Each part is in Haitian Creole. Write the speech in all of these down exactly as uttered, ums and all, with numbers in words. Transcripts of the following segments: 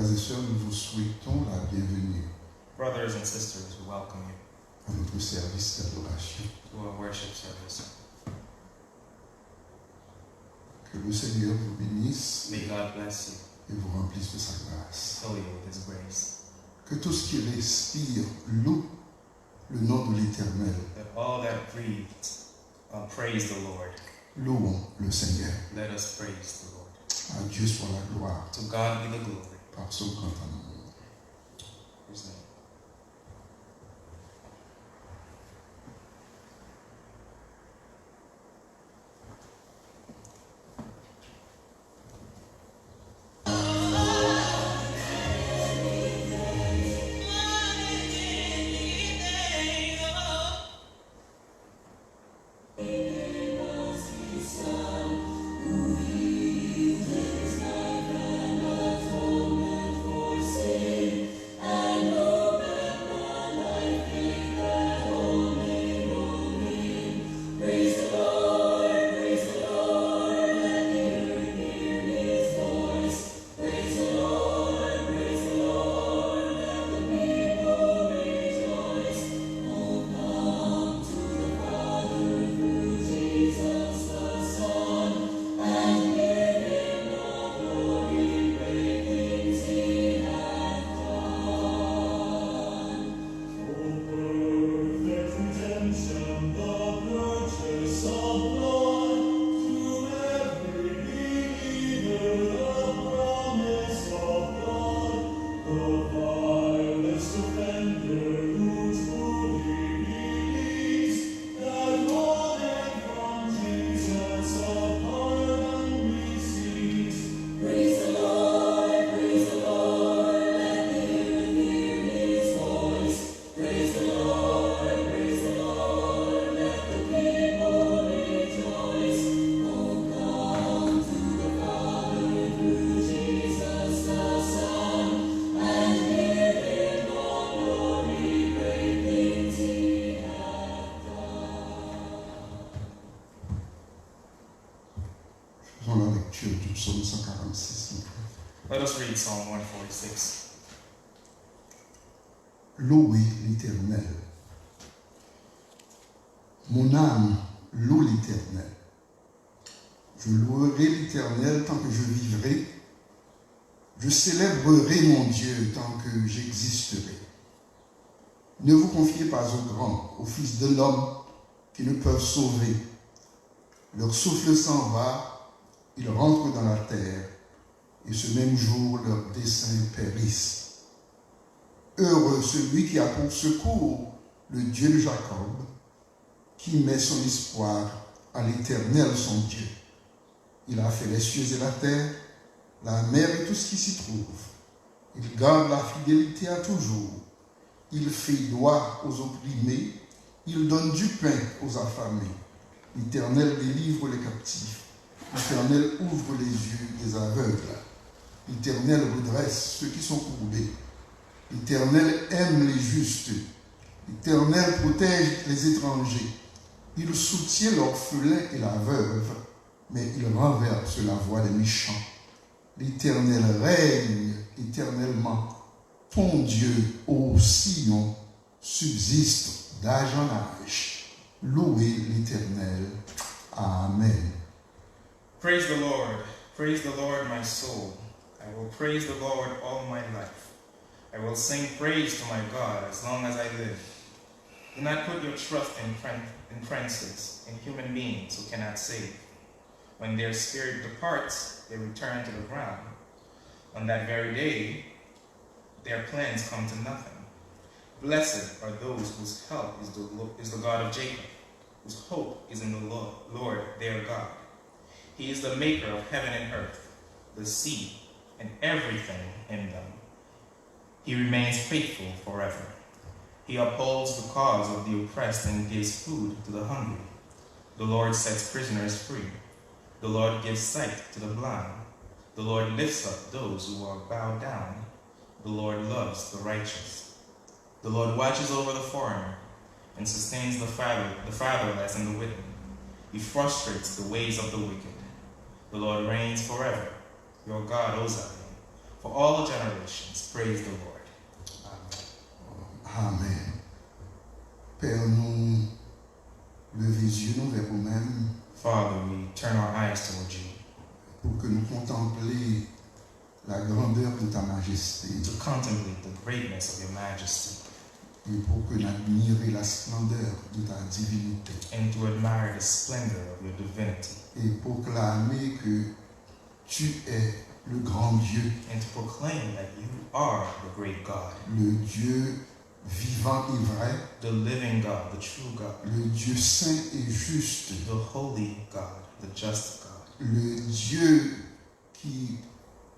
Frères et sœurs, nous vous souhaitons la bienvenue Brothers and sisters, we welcome you à notre service d'adoration. To our worship service. Que le Seigneur vous bénisse May God bless you et vous remplisse de sa grâce. Fill you with His grace. Que tout ce qui respire loue le nom de l'Éternel. That all that breathes uh, praise the Lord. Louons le Seigneur. Let us praise the Lord. À Dieu soit la gloire. To God be the glory. Par son grand amour. His name. L'Éternel tant que je vivrai, je célébrerai mon Dieu tant que j'existerai. Ne vous confiez pas aux grands, aux fils de l'homme, qui ne peuvent sauver. Leur souffle s'en va, ils rentrent dans la terre, et ce même jour leurs desseins périssent. Heureux celui qui a pour secours le Dieu de Jacob, qui met son espoir à l'Éternel son Dieu. Il a fait les cieux et la terre, la mer et tout ce qui s'y trouve. Il garde la fidélité à toujours. Il fait droit aux opprimés, il donne du pain aux affamés. L'Éternel délivre les captifs. L'Éternel ouvre les yeux des aveugles. L'Éternel redresse ceux qui sont courbés. L'Éternel aime les justes. L'Éternel protège les étrangers. Il soutient l'orphelin et la veuve, mais il renverse la voie des méchants. L'Éternel règne éternellement. Ton Dieu, ô Sion, subsiste d'âge en âge. Louez l'Éternel. Amen. Praise the Lord. Praise the Lord, my soul. I will praise the Lord all my life. I will sing praise to my God as long as I live. Do not put your trust in, prin- in princes, in human beings who cannot save. When their spirit departs, they return to the ground. On that very day, their plans come to nothing. Blessed are those whose help is the, Lo- is the God of Jacob, whose hope is in the Lo- Lord their God. He is the maker of heaven and earth, the sea, and everything in them. He remains faithful forever. He upholds the cause of the oppressed and gives food to the hungry. The Lord sets prisoners free. The Lord gives sight to the blind. The Lord lifts up those who are bowed down. The Lord loves the righteous. The Lord watches over the foreigner and sustains the, father, the fatherless and the widow. He frustrates the ways of the wicked. The Lord reigns forever. Your God, O Zion, For all generations, praise the Lord. Amen. Amen. Pè, nou leve zye nou vè ou menm. Father, we turn our eyes toward you. Pou ke nou kontanple la grandeur de ta majesté. To contemplate the greatness of your majesty. Et pour que nous admire la splendeur de ta divinité. And to admire the splendor of your divinity. Et proclamer que tu es le grand Dieu. And to proclaim that you are the great God. Le Dieu vivant et vrai. The living God, the true God. Le Dieu saint et juste. The holy God, the just God. Le Dieu qui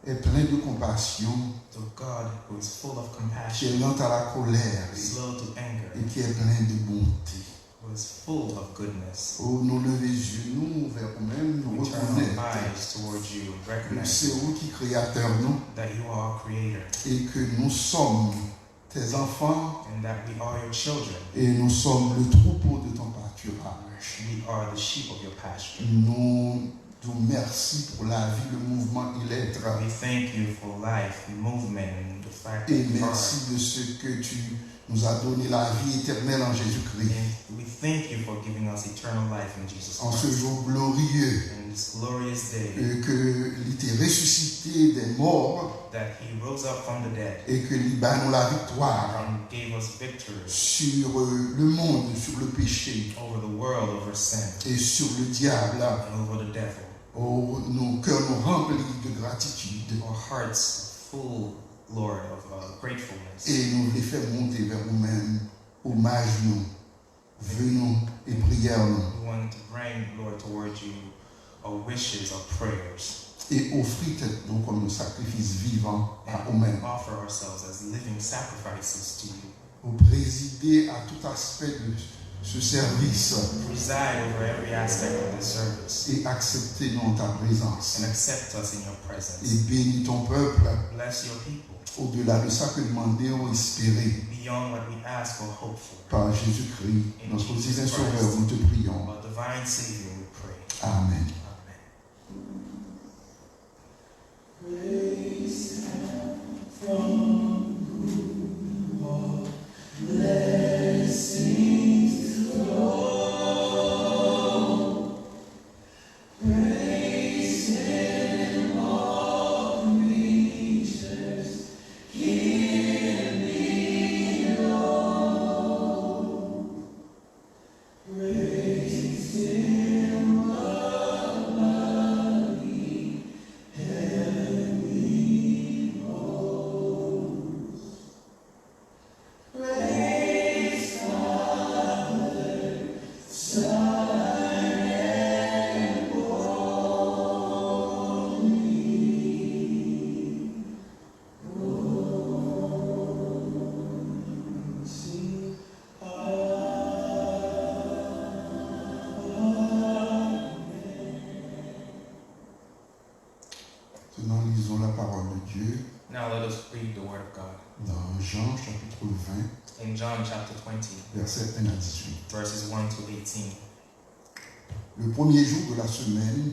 est plein de compassion, The God who is full of qui compassion, est lent à la colère slow to anger, et qui est plein de bonté. Who is full of goodness. Oh, nou leve zye nou vè ou menm, nou We turn our rekonèt eyes towards you, ke se recognizing ou ki kreyatè nou that you are our creator et que nous sommes tes enfants and that we are your children. Et nous sommes le troupeau de ton pâturage. We are the sheep of your pasture. Nous disons merci pour la vie, le mouvement et l'être. We thank you for life, movement, and the fact that Et you are. Merci de ce que tu nous as donné la vie éternelle en Jésus-Christ. And we thank you for giving us eternal life in Jesus En ce Christ. Jour glorieux, In this glorious day euh, que il t'est ressuscité des morts that he rose up from the dead et que il bat nous la victoire and gave us victory sur euh, le monde, sur le péché over the world, over sin, et sur le diable. and over the devil. Oh, nos cœurs nous remplissent de gratitude Our hearts are full, Lord, of uh, gratefulness. Et nous voulons faire monter vers vous-même hommage nous, vœux nous et prières nous. We want to bring, Lord, towards you our wishes, our prayers, Et offrir tête nous comme un sacrifice vivant à vous-même. Offer ourselves as living sacrifices to you. Vous présidez à tout aspect de ce service. Preside over every aspect of this service Et acceptez-nous en ta présence. And accept us in your presence. Et bénis ton peuple Bless your people au-delà de ça que demandé ou espéré. Beyond what we ask or hope for. Par Jésus-Christ, notre divin Sauveur, nous te prions. Our divine Savior, we pray. Amen. Amen. Maintenant, lisons la parole de Dieu Now let us read the Word of God. Dans Jean chapitre vingt, In John chapter twenty, versets un à dix-huit. Verses one to eighteen. Le premier jour de la semaine,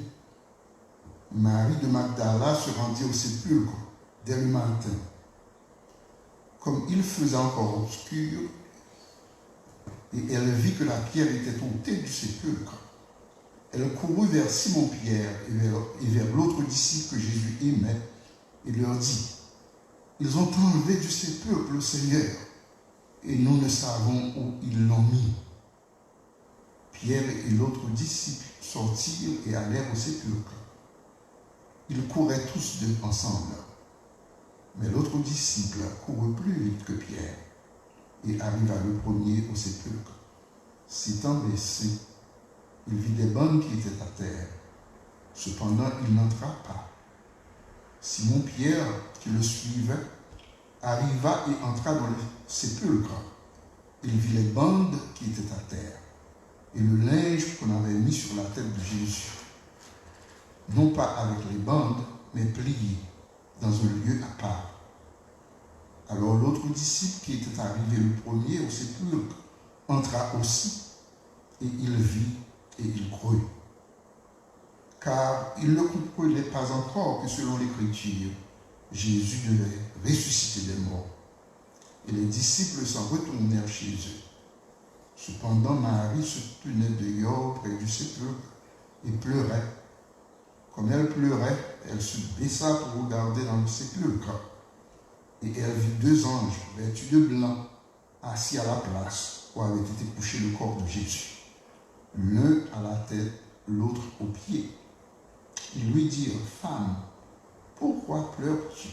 Marie de Magdala se rendit au sépulcre dès le matin, comme il faisait encore obscur, et elle vit que la pierre était ôtée du sépulcre. Elle courut vers Simon-Pierre et vers, et vers l'autre disciple que Jésus aimait, et leur dit : « Ils ont enlevé du sépulcre le Seigneur, et nous ne savons où ils l'ont mis. » Pierre et l'autre disciple sortirent et allèrent au sépulcre. Ils couraient tous deux ensemble. Mais l'autre disciple courut plus vite que Pierre et arriva le premier au sépulcre. S'étant baissé, il vit des bandes qui étaient à terre. Cependant, il n'entra pas. Simon-Pierre, qui le suivait, arriva et entra dans le sépulcre. Il vit les bandes qui étaient à terre et le linge qu'on avait mis sur la tête de Jésus, non pas avec les bandes, mais plié dans un lieu à part. Alors l'autre disciple qui était arrivé le premier au sépulcre entra aussi, et il vit, et il crut. Car il ne comprenait pas encore que selon l'Écriture, Jésus devait ressusciter des morts. Et les disciples s'en retournèrent chez eux. Cependant, Marie se tenait dehors près du sépulcre et pleurait. Comme elle pleurait, elle se baissa pour regarder dans le sépulcre. Et elle vit deux anges vêtus de blanc assis à la place où avait été couché le corps de Jésus, l'un à la tête, l'autre aux pieds. Ils lui dirent, Femme, pourquoi pleures-tu?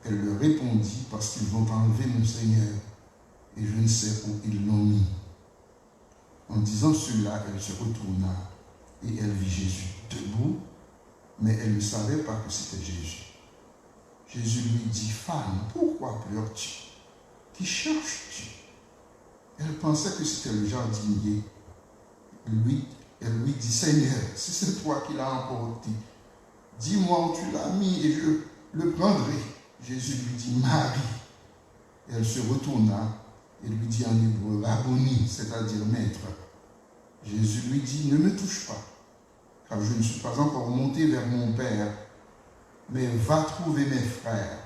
Elle leur répondit, Parce qu'ils ont enlevé mon Seigneur, et je ne sais où ils l'ont mis. En disant cela, elle se retourna, et elle vit Jésus debout, mais elle ne savait pas que c'était Jésus. Jésus lui dit, Femme, pourquoi pleures-tu? Qui cherches-tu? Elle pensait que c'était le jardinier. Lui, elle lui dit, Seigneur, si c'est toi qui l'as emporté, dis-moi où tu l'as mis et je le prendrai. Jésus lui dit, Marie. Elle se retourna et lui dit en hébreu, Rabboni, c'est-à-dire Maître. Jésus lui dit, Ne me touche pas, car je ne suis pas encore monté vers mon Père, mais va trouver mes frères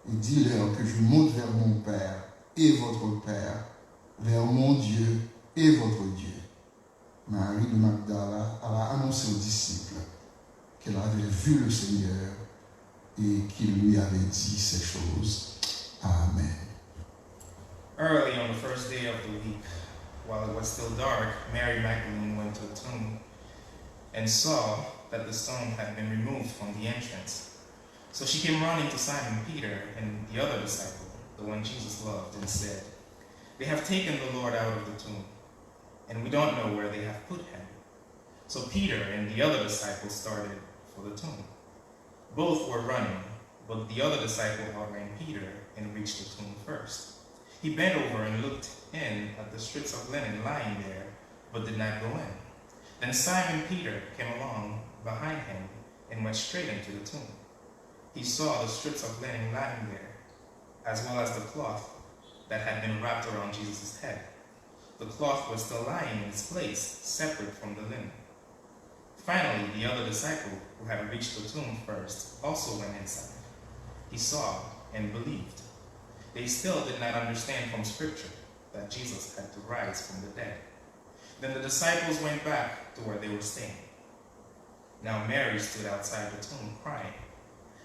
et dis-leur que je monte vers mon Père et votre Père, vers mon Dieu et votre Dieu. Marie de Magdala alla annoncer aux disciples qu'elle avait vu le Seigneur et qu'il lui avait dit ces choses. Amen. Early on the first day of the week, while it was still dark, Mary Magdalene went to the tomb and saw that the stone had been removed from the entrance. So she came running to Simon Peter and the other disciple, the one Jesus loved, and said, They have taken the Lord out of the tomb, and we don't know where they have put him. So Peter and the other disciple started for the tomb. Both were running, but the other disciple outran Peter and reached the tomb first. He bent over and looked in at the strips of linen lying there, but did not go in. Then Simon Peter came along behind him and went straight into the tomb. He saw the strips of linen lying there, as well as the cloth that had been wrapped around Jesus' head. The cloth was still lying in its place, separate from the linen. Finally, the other disciple, who had reached the tomb first, also went inside. He saw and believed. They still did not understand from Scripture that Jesus had to rise from the dead. Then the disciples went back to where they were staying. Now Mary stood outside the tomb crying.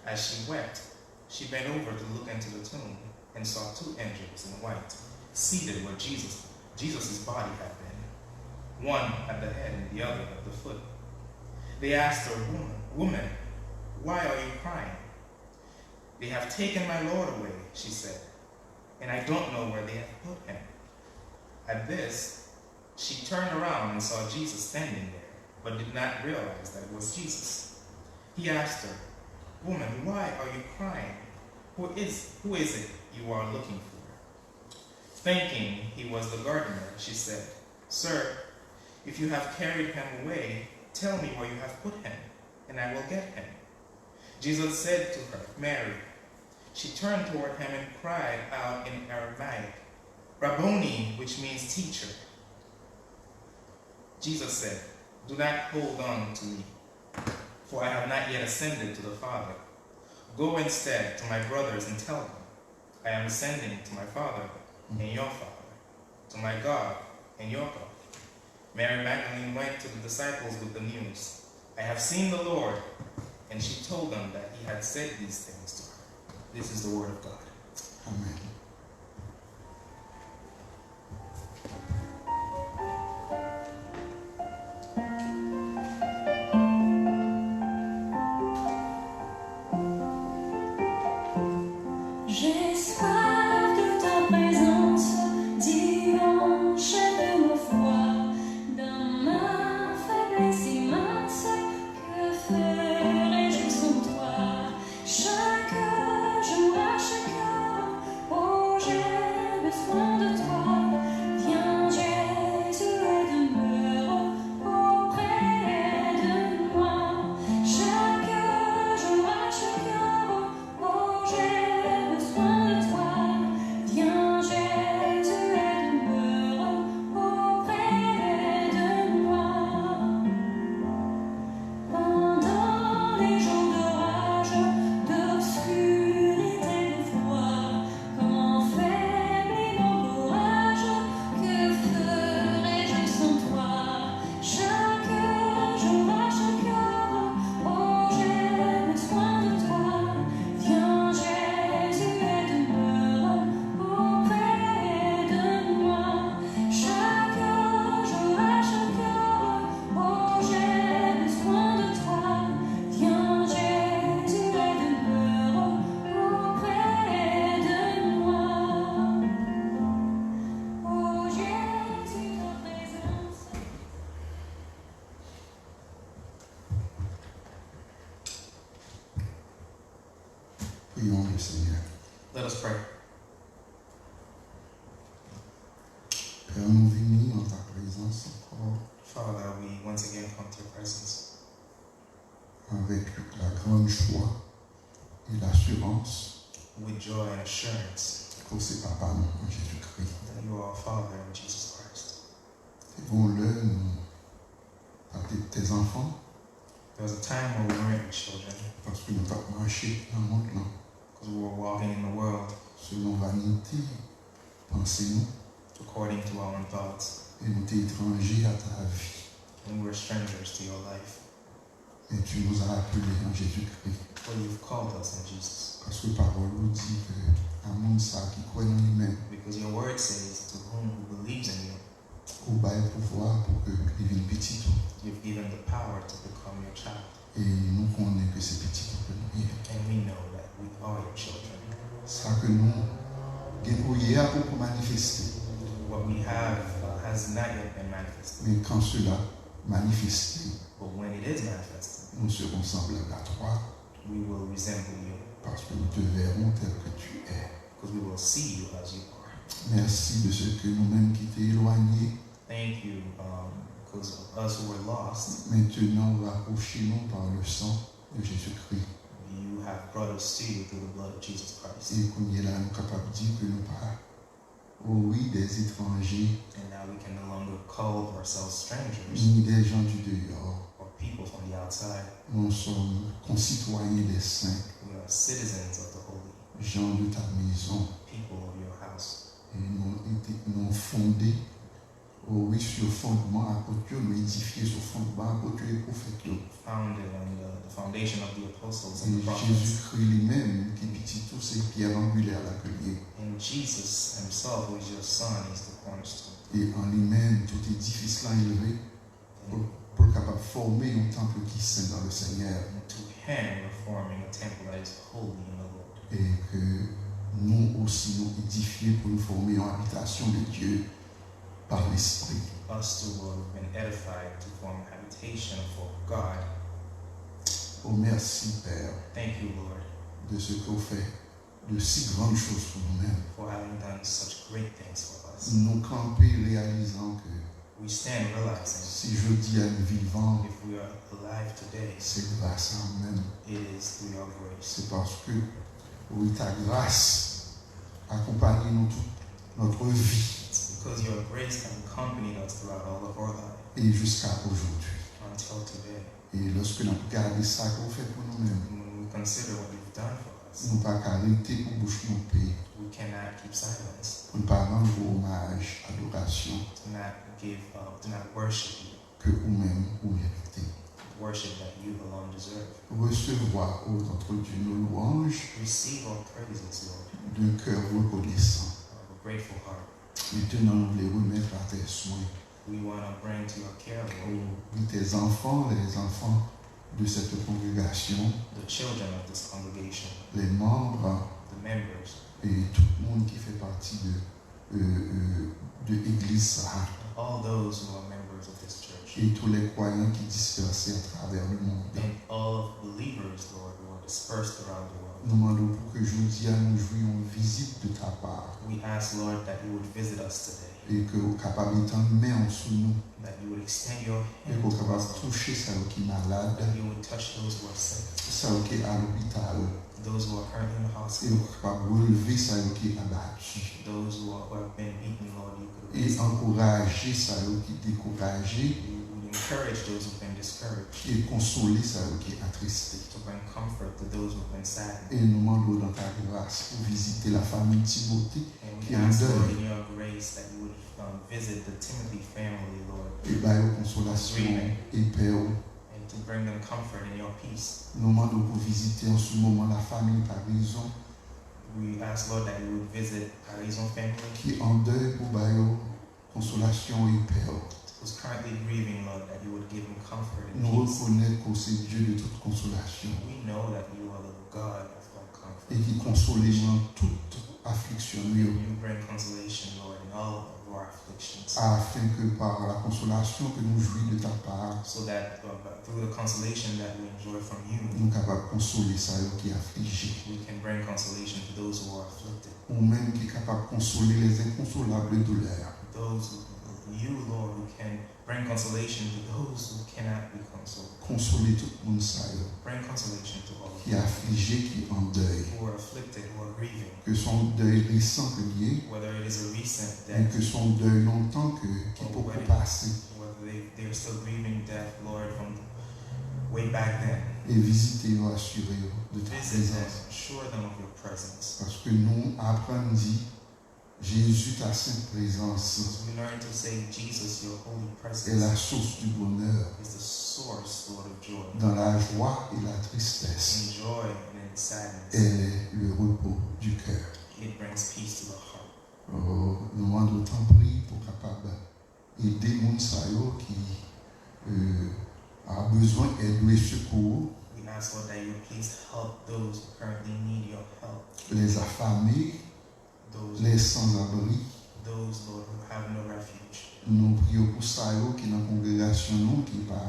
As she wept, she bent over to look into the tomb and saw two angels in white, seated where Jesus, Jesus' body had been, one at the head and the other at the foot. They asked her, Woman, woman, why are you crying? They have taken my Lord away, she said, and I don't know where they have put him. At this, she turned around and saw Jesus standing there, but did not realize that it was Jesus. He asked her, Woman, why are you crying? Who is, who is it you are looking for? Thinking he was the gardener, she said, Sir, if you have carried him away, tell me where you have put him, and I will get him. Jesus said to her, Mary. She turned toward him and cried out in Aramaic, Rabboni, which means teacher. Jesus said, Do not hold on to me, for I have not yet ascended to the Father. Go instead to my brothers and tell them, I am ascending to my Father and your Father, to my God and your God. Mary Magdalene went to the disciples with the news, I have seen the Lord, and she told them that he had said these things to her. This is the word of God. Amen. J'ai soif de ta présence, dimanche de ma foi, dans ma faiblesse immense, que ferais-je sans toi? Chaque jour, à chaque heure, au Prions le Seigneur. Let us pray. Père, nous venons en ta présence encore Father, we once again come to your presence avec la grande joie et l'assurance with joy and assurance que c'est Papa nous en Jésus-Christ. That you are our Father in Jesus Christ. Et bon, là, nous, tes enfants, There was a time when we weren't children parce que nous avons marché dans le monde là, because we were walking in the world selon vanité, pensée nous, according to our own thoughts, et nous étions étrangers à ta vie. And we were strangers to your life. Et tu nous as appelés en Jésus-Christ. But you've called us in Jesus. Parce que la parole nous dit que à monde ça qui croit en lui-même, Because your word says, to whom who believes in you, ou bail pouvoir pour que il vienne petit. You've given the power to become your child. Et nous connaissons que c'est petit que nous sommes. And we know that we are your children. Ça que nous gagnons hier pour manifester. What we have uh, has not yet been manifested. Mais quand cela manifesté, But when it is manifested, nous serons semblables à toi we will resemble you parce que nous te verrons tel que tu es. Because we will see you as you are. Merci de ce que nous-mêmes qui t'es éloignés, Thank you, because of us who were lost, maintenant rapprochez-nous par le sang de Jésus-Christ. You have brought us to you through the blood of Jesus Christ. Et qu'on est là, nous capables de dire que nous pas, oh oui, des étrangers, And now we can no longer call ourselves strangers ni des gens du dehors. Or people from the outside. Nous sommes concitoyens des saints, We are citizens of the holy, gens de ta maison. People of your house. Et nous, nous fondés, oh oui, sur fondement apôtre, nous édifiés sur fondement apôtre et prophète. Founded on the, the foundation of the apostles Et and the prophets. Jésus-Christ lui-même, qui petit tout, c'est pierre angulaire là que lié. And Jesus himself, who is your son, is the cornerstone. Et en lui-même, tout édifice là élevé, pour, pour capable former un temple qui saint dans le Seigneur. And to him we're forming a temple that is holy in the Lord. Et que nous aussi nous édifier pour nous former une habitation de Dieu par l'Esprit. Us too, Lord, we've been edified to form a habitation for God. Oh merci Père Thank you, Lord, de ce que vous faites de si grandes choses pour nous-mêmes. For having done such great things for us. Nous camper réalisant que We stand realizing si jeudi à nous vivant, if we are alive today, c'est grâce à vous-même. It is through your grace. C'est parce que oui, ta grâce accompagne nous toute notre vie. It's because your grace has accompanied us throughout all of our life. Et jusqu'à aujourd'hui. Until today. Et lorsque nous regardons ça que vous faites pour nous-mêmes, When we consider what you've done for us, nous pas arrêter pour bouche nous paix. We cannot keep silence. Pour ne pas rendre hommage, adoration. To not give, uh, to not worship you. Que vous-même vous méritez. Worship that you alone deserve. Recevoir, ô notre Dieu, nos louanges. Receive our praises, Lord. D'un cœur reconnaissant. Of a grateful heart. Maintenant nous voulons remettre à tes soins. We want to bring to your care, Lord. Tes enfants, les enfants de cette congrégation. The children of this congregation. Les membres. The members. Et tout le monde qui fait partie de euh, euh, de l'église. All those who are members of this church. Et tous les croyants qui dispersés à travers le monde. And all of believers, Lord, who are dispersed around the world. Nous demandons pour que aujourd'hui nous jouions une visite de ta part. We ask, Lord, that you would visit us today. Et que vous capable étendre main sous nous. That you would extend your hand. Et que vous capable toucher ceux qui malades. That you would touch those who are sick. Ceux qui à l'hôpital. Those who are currently in the hospital. Et capable relever ceux qui abattu. Those who, are, who have been beaten, Lord, you could raise them. Et encourager ceux qui découragés. You would encourage those who've been discouraged. Et consoler ceux qui attristés. To bring comfort to those who've been saddened. Et nous demandons dans ta grâce pour visiter la famille Timothée. And we ask, Lord, in your grace that you would um, visit the Timothy family, Lord. Et ba yo consolation et paix. And to bring them comfort in your peace. Nous demandons pour visiter en ce moment la famille Paraison. We ask, Lord, that you would visit Paraison family. Qui en deuil pour ba yo consolation et paix. Who's currently grieving, Lord, that you would give them comfort and Nous reconnaissons que c'est Dieu de toute consolation. We know that you are the God of all comfort. Et qui console dans toute afliksyon nou yo. You bring consolation, Lord, in all of our afflictions. Afin que par la consolation que nous jouissons de ta part, So that uh, through the consolation that we enjoy from you, nou kapab konsole sa yo ki aflije. We can bring consolation to those who are afflicted. Ou menm ki kapab konsole les inconsolables douleurs. Those, you, Lord, who can bring consolation to those who cannot be consoled. Konsole tout moun sa yo Bring consolation to all of ki aflije, ki an dèy. Who are afflicted, who are grieving. Ke se yon dèy resan ke l ye, Whether it is a recent men death, ke se yon dèy lontan ke, ki poko pase. Whether they, they are still grieving death, Lord, from way back then. E vizite yo, asire yo de ta Visit them, prezans. Assure them of your presence. Paske nou aprann di, Jésus, ta sainte présence We learn to say, Jesus, your holy est la presence source du bonheur. Is the source, Lord, of joy. Dans la joie et la tristesse, In joy and in sadness, elle est le repos du cœur. It brings peace to the heart. Oh, nou mande w tanpri pou kapab ede moun sa yo ki euh, a bezwen èd ou e sekou. We ask, Lord, that you please help those who currently need your help. Les affamés, Those, les sans-abri. Those, Lord, who have no refuge. Nou priye pou sa yo ki nan kongregasyon nou ki pa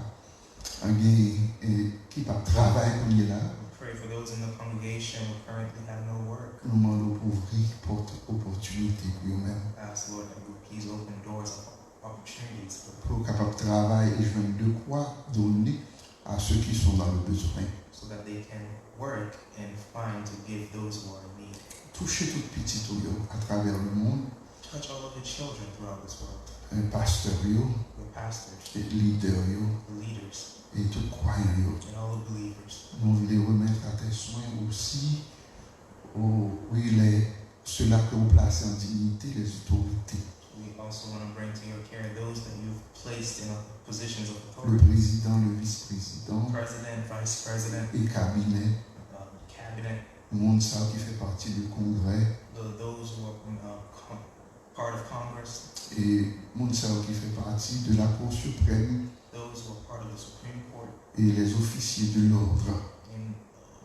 gen, eh, ki pa travay kounye la. We pray for those in the congregation who currently have no work. Nou mande w pou ouvri pòt opòtinite pou yo menm. Ask, Lord, that you please open doors of opportunities for them Pou yo kapab travay e jwenn de quoi donner à ceux qui sont dans le besoin. So that they can work and find to give those who are in need. Touche tout pitit ou yo atravè lemonn, Touch all of your children throughout this world. eh, pastè yo, Your pastors, eh, lidè yo, the leaders, e tout kwayan yo. And all the believers. Nou vle remèt atè swen osi, o, wi, lè, ceux-là que vous placez en dignité, les autorités. We also want to bring to your care those that you've placed in positions of Le authority. Président, le vice-président, President, vice president, e kabinè, uh, cabinet, moun sa yo ki fè pati de kongrè, the, those who are uh, con- part of Congress, e moun sa yo ki fè pati de la Cour suprême, those who are part of the Supreme Court, e les officiers de l'ordre. And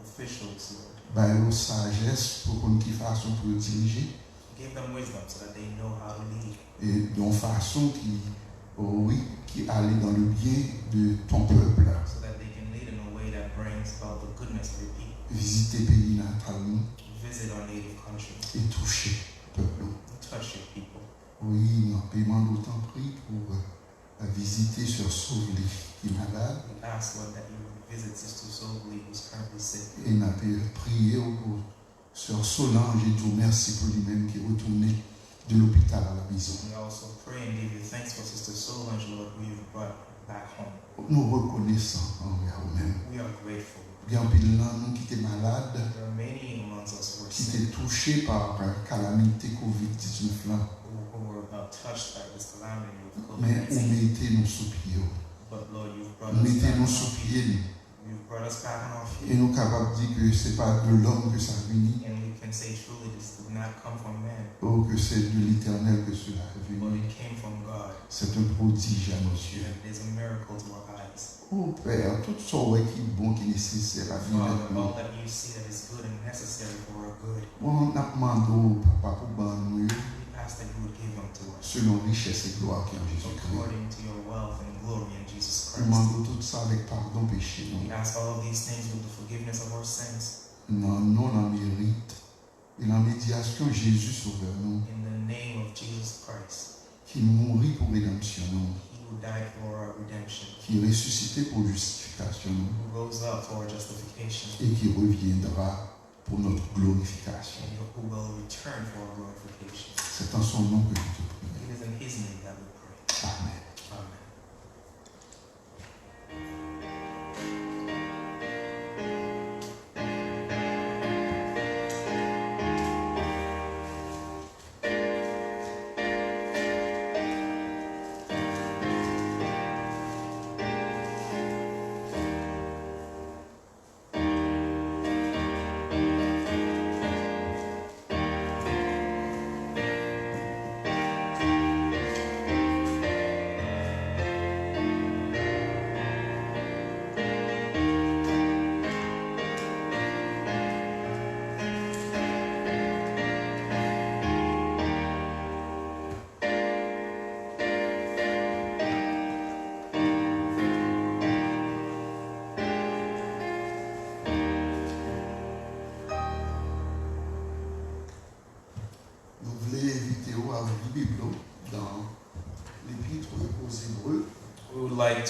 officials, Lord. Ba yo sajès pou konn ki fason pou yo dirije, Give them wisdom so that they know how to lead, e yon fason ki, o wi, ki ale dans le bien de ton peuple. So that they can lead in a way that brings about the goodness of your people. Vizite peyi natal nou Visit our native country. E touche pèp nou. Touch your people. Wi, nou ap mande w tanpri pou, euh, vizite sè Sovli ki malad. We ask, Lord, that you would visit Sister Sovli, who's currently sick. E n ap priye w pou sè Solange e di w mèsi pou li menm ki retounen de lopital a la mezon. We also pray and give you thanks for Sister Solange, Lord, who you've brought back home. Nou rekonesan anvè ou menm. We are grateful. Gen anpil nan nou ki te malad, There are many amongst us who are ki te sick, touche pa kalamite kovid diznèf lan. Who, who were uh, touched by this calamity of Men ou COVID nineteen. Mete nou sou pye w. But Lord, you've brought Ou us mete back nou on sou our pye feet. nou. You've brought us back on our E feet. Nou kapab di ke se pa de lòm ke sa vini, And we can say truly this did not come from man, oh, que c'est de l'Éternel que cela est but venu. It came from God. C'est un prodige à nos yeux. It is a miracle to our eyes. Oh Père, tout sa w wè ki bon, ki nesesè la vi Father, nèt nou. All that you see that is good and necessary for our good, Bon, n ap mande w, Papa, pou ban nou yo, We ask that you would give them to us selon richès e glwa ki an Jezikri. According to your wealth and glory in Jesus Nou Christ. Mande w tout sa avèk padon peche nou. We ask all of these things with the forgiveness of our sins. Nan non, nan merit e nan medyasyon Jezi Sovè nou, In the name of Jesus Christ, ki mouri pou redanmsyon nou, He who died for our redemption, ki resisite pou jistifikasyon nou, Who rose up for our justification, et qui reviendra pour notre glorification. And who will return for our glorification. C'est en son nom que je te prie. It is in His name that we pray. Amen. Amen.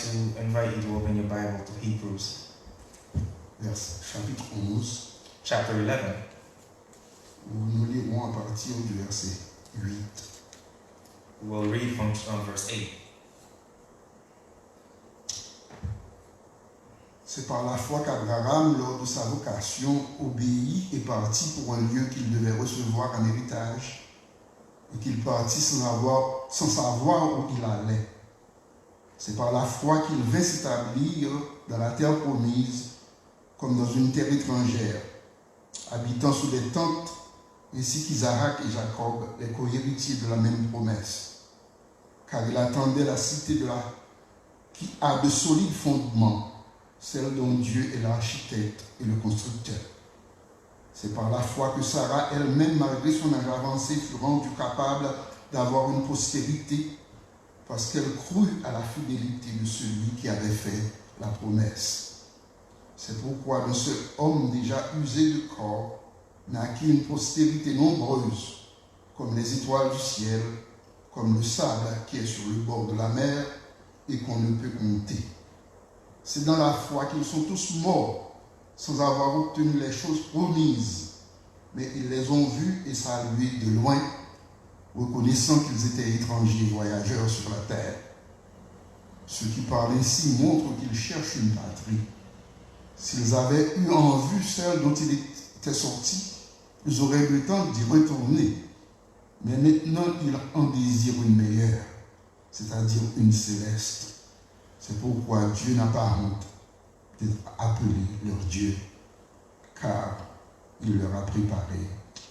to invite you to open your Bible to Hebrews, Vèsè, chapit onz, chapter eleven. Nous lirons à partir du verset huit. We'll read from, um, verse eight. C'est par la foi qu'Abraham, lors de sa vocation, obéit et partit pour un lieu qu'il devait recevoir en héritage, et qu'il partit sans avoir, sans savoir où il allait. C'est par la foi qu'il vint s'établir dans la terre promise, comme dans une terre étrangère, habitant sous des tentes, ainsi qu'Isaac et Jacob, les cohéritiers de la même promesse. Car il attendait la cité de la, qui a de solides fondements, celle dont Dieu est l'architecte et le constructeur. C'est par la foi que Sarah elle-même, malgré son âge avancé, fut rendue capable d'avoir une postérité, parce qu'elle crut à la fidélité de celui qui avait fait la promesse. C'est pourquoi d'un seul homme déjà usé de corps naquit une postérité nombreuse, comme les étoiles du ciel, comme le sable qui est sur le bord de la mer et qu'on ne peut compter. C'est dans la foi qu'ils sont tous morts, sans avoir obtenu les choses promises, mais ils les ont vus et salués de loin, reconnaissant qu'ils étaient étrangers et voyageurs sur la terre. Ceux qui parlent ainsi montrent qu'ils cherchent une patrie. S'ils avaient eu en vue celle dont ils étaient sortis, ils auraient eu le temps d'y retourner. Mais maintenant, ils en désirent une meilleure, c'est-à-dire une céleste. C'est pourquoi Dieu n'a pas honte d'être appelé leur Dieu, car il leur a préparé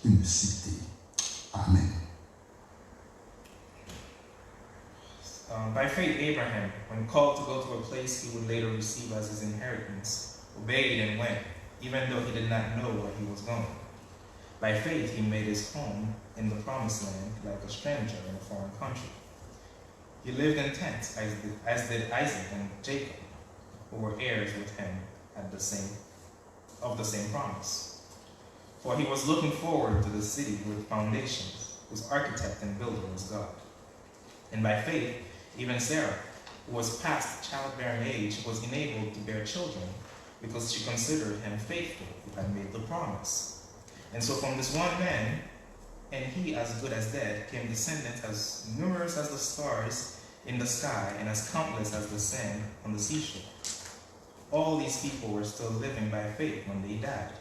une cité. Amen. Um, by faith, Abraham, when called to go to a place he would later receive as his inheritance, obeyed and went, even though he did not know where he was going. By faith, he made his home in the promised land like a stranger in a foreign country. He lived in tents, as did, as did Isaac and Jacob, who were heirs with him at the same, of the same promise. For he was looking forward to the city with foundations, whose architect and builder was God. And by faith, even Sarah, who was past childbearing age, was enabled to bear children because she considered him faithful who had made the promise. And so from this one man, and he as good as dead, came descendants as numerous as the stars in the sky and as countless as the sand on the seashore. All these people were still living by faith when they died.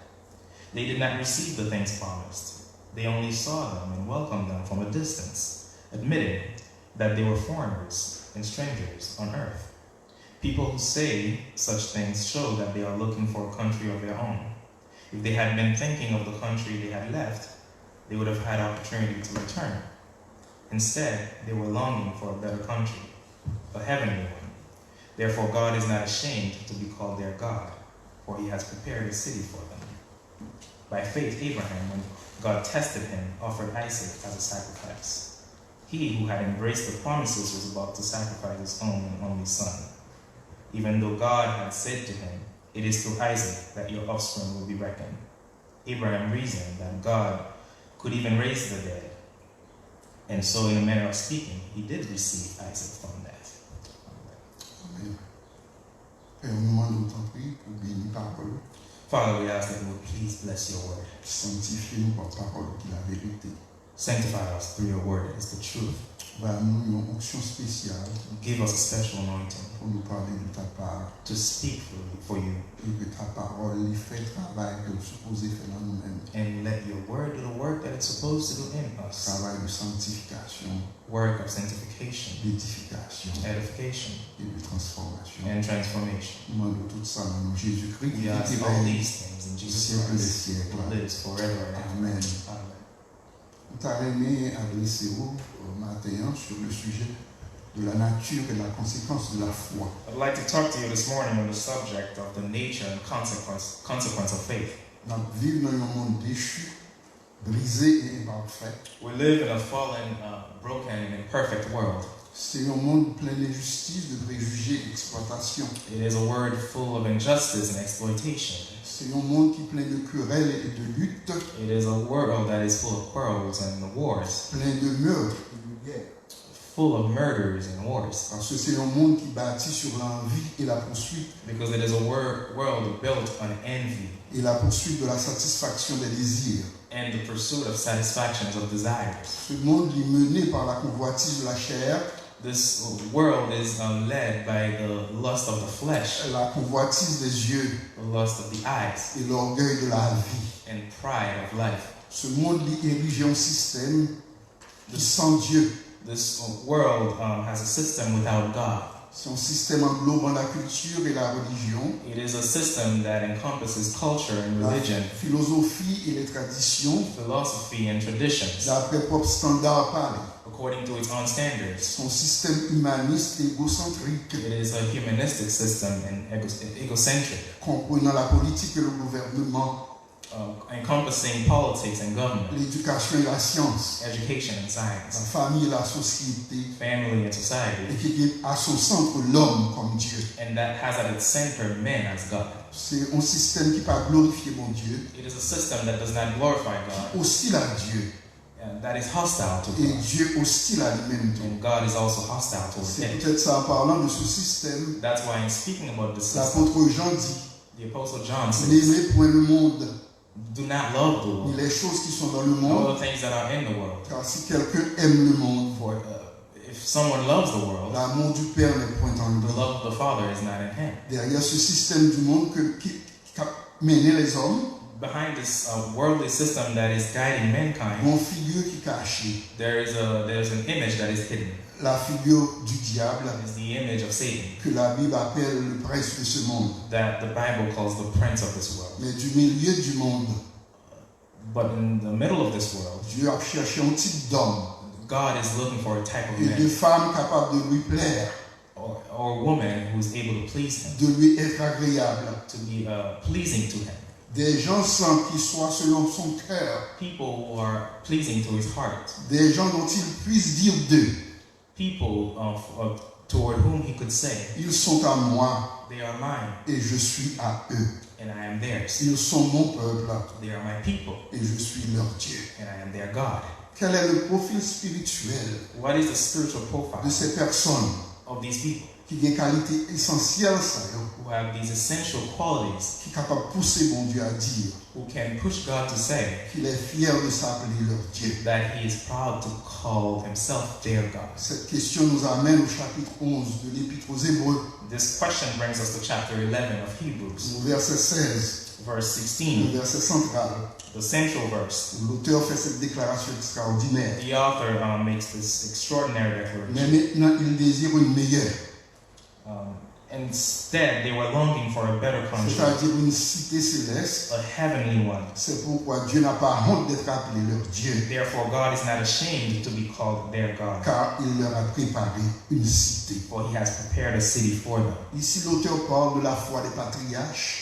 They did not receive the things promised. They only saw them and welcomed them from a distance, admitting that they were foreigners and strangers on earth. People who say such things show that they are looking for a country of their own. If they had been thinking of the country they had left, they would have had opportunity to return. Instead, they were longing for a better country, a heavenly one. Therefore, God is not ashamed to be called their God, for he has prepared a city for them. By faith, Abraham, when God tested him, offered Isaac as a sacrifice. He who had embraced the promises was about to sacrifice his own and only son, even though God had said to him, "It is through Isaac that your offspring will be reckoned." Abraham reasoned that God could even raise the dead. And so, in a manner of speaking, he did receive Isaac from death. Amen. Pè, nou mande w, tanpri, pou beni pawòl ou. Father, we ask that you would please bless your word. Sanktifye nou pa pawòl ou ki laverite. Sanctify us through your word that is the truth. Ba nou yon onksyon espesyal. Give us a special anointing pou nou pale de ta pa. To speak for, for you. E ke ta pawòl li fè travay ke l sipoze fè nan nou menm. And let your word do the work that it's supposed to do in us. Travay de sanktifikasyon. Work of sanctification. D'edifikasyon. Edification. E de transfòmasyon. And transformation. Nou mande w tout sa nan non Jezikri ki vin ki règne. We ask all these things in Jesus Christ, who lives forever and ever. Amen. Amen. M ta renmen adrese w, euh, maten an sur le sujet de la nature et la conséquence de la foi. I'd like to talk to you this morning on the subject of the nature and consequence, consequence of faith. N ap viv nan yon mond dechu, brize e enpafè. We live in a fallen, uh, broken, and imperfect world. Se yon mond plen lenjistis, de prejije, eksplwatasyon. It is a world full of injustice and exploitation. Se yon mond ki plen de kerèl e de lit. It is a world that is full of quarrels and wars. Plen de meurtre e de gè. full of murders and wars. Parce que c'est un monde qui bâtit sur l'envie et la poursuite. Because it is a wor- world built on envy. Et la poursuite de la satisfaction des désirs. And the pursuit of satisfactions of desires. Ce monde est mené par la convoitise de la chair. This world is uh, led by the lust of the flesh, la convoitise des yeux, the lust of the eyes, et l'orgueil de la vie. And pride of life. Ce monde est érigé en système qui sent Dieu. This world um, has a system without God. C'est un système englobant la culture et la religion. It is a system that encompasses culture and religion. La philosophie et les traditions. Philosophy and traditions. D'après propre standard parlé. According to its own standards. C'est un système humaniste et égocentrique. It is a humanistic system and ego- egocentric. Comprenant la politique et le gouvernement. Uh, encompassing politics and government, l'éducation et la science, education and science, la famille et la société, family and society, et qui a à son centre l'homme comme Dieu. And that has at its center man as God. C'est un système qui pas glorifier Bondye. It is a system that does not glorify God, hostile à Dieu. And that is hostile to God. Et Dieu hostile à lui-même. And God is also hostile toward him. C'est peut-être ça, en parlant de ce système, that's why in speaking about this system, l'apôtre Jean dit, the Apostle John says, n'aimez point le monde, do not love the world, ni les choses qui sont dans le monde, nor the things that are in the world. Car si quelqu'un aime le monde, for uh, if someone loves the world, l'amour du Père n'est point en lui. The love of the Father is not in him. Derrière ce système du monde que, qui, qui a mené les hommes, behind this uh, worldly system that is guiding mankind, une figure qui cache, there is a there's an image that is hidden. La figure du diable, is the image of Satan, que la Bible appelle le prince de ce monde. That the Bible calls the prince of this world. Mais du milieu du monde, but in the middle of this world, Dieu a cherché un type d'homme, God is looking for a type of man, et de femme capable de lui plaire, or, or woman who is able to please him, de lui être agréable, to be uh, pleasing to him. Des gens sans qui soit selon son cœur, people who are pleasing to his heart, des gens dont il puisse dire d'eux, people of, of, toward whom he could say, ils sont à moi, they are mine, et je suis à eux. And I am theirs. Ils sont mon peuple, they are my people, et je suis leur Dieu. And I am their God. Quel est le profil spirituel, what is the spiritual profile, de ces personnes, of these people, ki gen kalite esansyèl sa yo, who have these essential qualities, ki kapab pouse Bondye a di, who can push God to say, qu'il est fier de s'appeler leur Dieu, that he is proud to call himself their God? Cette question nous amène au chapitre onze de l'Épître aux Hébreux. This question brings us to chapter eleven of Hebrews, au verset seize, verse sixteen, le verset central, the central verse. L'auteur fait cette déclaration extraordinaire. The author uh, makes this extraordinary declaration. Mais maintenant, il désire une meilleure. Um, instead, they were longing for a better country, c'est-à-dire une cité céleste, a heavenly one. C'est pourquoi Dieu n'a pas honte d'être appelé leur Dieu. Therefore, God is not ashamed to be called their God, car il leur a préparé une cité. For he has prepared a city for them. Ici, l'auteur parle de la foi des patriarches,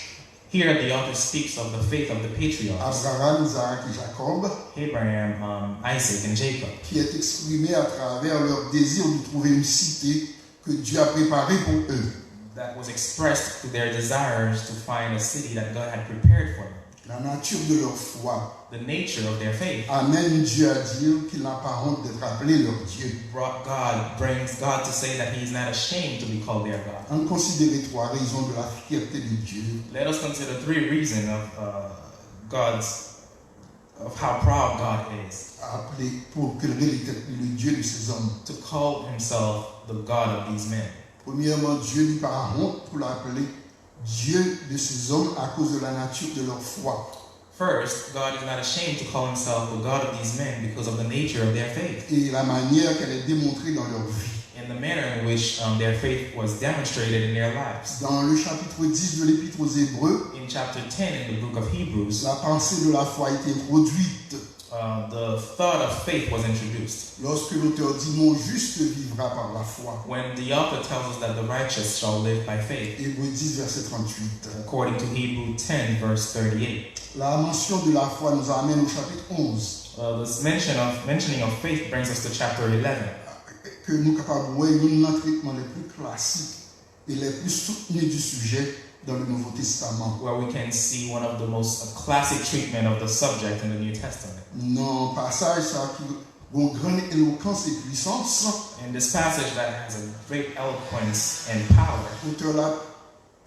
here, the author speaks of the faith of the patriarchs, Abraham, Isaac et Jacob, Abraham, um, Isaac, and Jacob, qui est exprimée à travers leur désir de trouver une cité que Dieu a préparée pour eux. That was expressed through their desires to find a city that God had prepared for them. La nature de leur foi, the nature of their faith, amène Dieu à dire qu'il n'a pas honte d'être appelé leur Dieu. Brought God, brings God to say that he is not ashamed to be called their God. On considère trois raisons de la fierté de Dieu. Let us consider three reasons of uh, God's of how proud God is, appelé pour qu'il relève le Dieu de ses hommes, to call himself the God of these men. Premièrement, Dieu n'a pas honte pour l'appeler Dieu de ses hommes à cause de la nature de leur foi. First, God is not ashamed to call himself the God of these men because of the nature of their faith, et la manière qu'elle est démontrée dans leur vie. And the manner in which um, their faith was demonstrated in their lives. Dans le chapitre dix de l'Épître aux Hébreux, in chapter ten in the book of Hebrews, la pensée de la foi a été introduite. Uh, the thought of faith was introduced. Lorsque l'auteur dit, mon juste vivra par la foi. When the author tells us that the righteous shall live by faith. Hébreux dix, verset trente-huit. According to Hebrew ten, verse thirty-eight. La mention de la foi nous amène au chapitre onze. Uh, this mention of, mentioning of faith brings us to chapter eleven. Ke nou kapab wè youn nan tretman le pli klasik e le pli soutni du sujet dans le Nouveau Testament. Where we can see one of the most classic treatment of the subject in the New Testament. Nan pasaj sa ki gon grann elokans e pwisans. In this passage that has a great eloquence and power, Otè la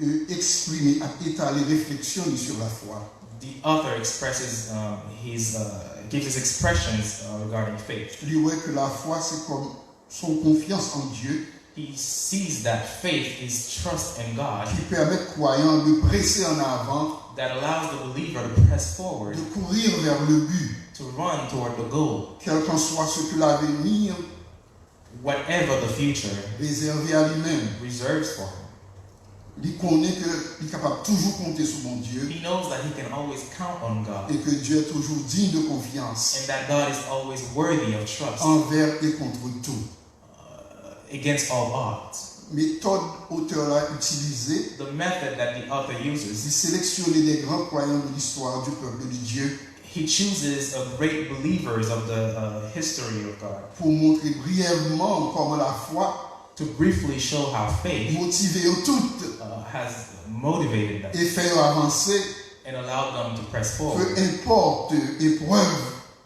euh, eksprime ak etale refleksyon li sou lafwa. The author expresses um, his uh, gives his expressions uh, regarding faith. Li wè ke lafwa se kòm son konfyans an Dye He sees that faith is trust in God ki pèmèt kwayan de prese an avan, that allows the believer to press forward, de courir vers le but, to run toward the goal, kèlkanswa ce que l'avenir whatever the future réservé à lui-même. Reserves for him. Li konnen ke li kapab toujou konte sou Bondye He knows that he can always count on God e ke Dye est toujours digne de confiance and that God is always worthy of trust envers et contre tout. Against all odds. Metòd otè la itilize The method that the author uses, li seleksyone de gran kwayan de listwa du peuple de Dieu he chooses a great believers of the uh, history of God pou montre briyèvman kòman lafwa to briefly show how faith motive yo tout uh, has motivated them e fè yo avanse and allowed them to press peu forward, importe eprèv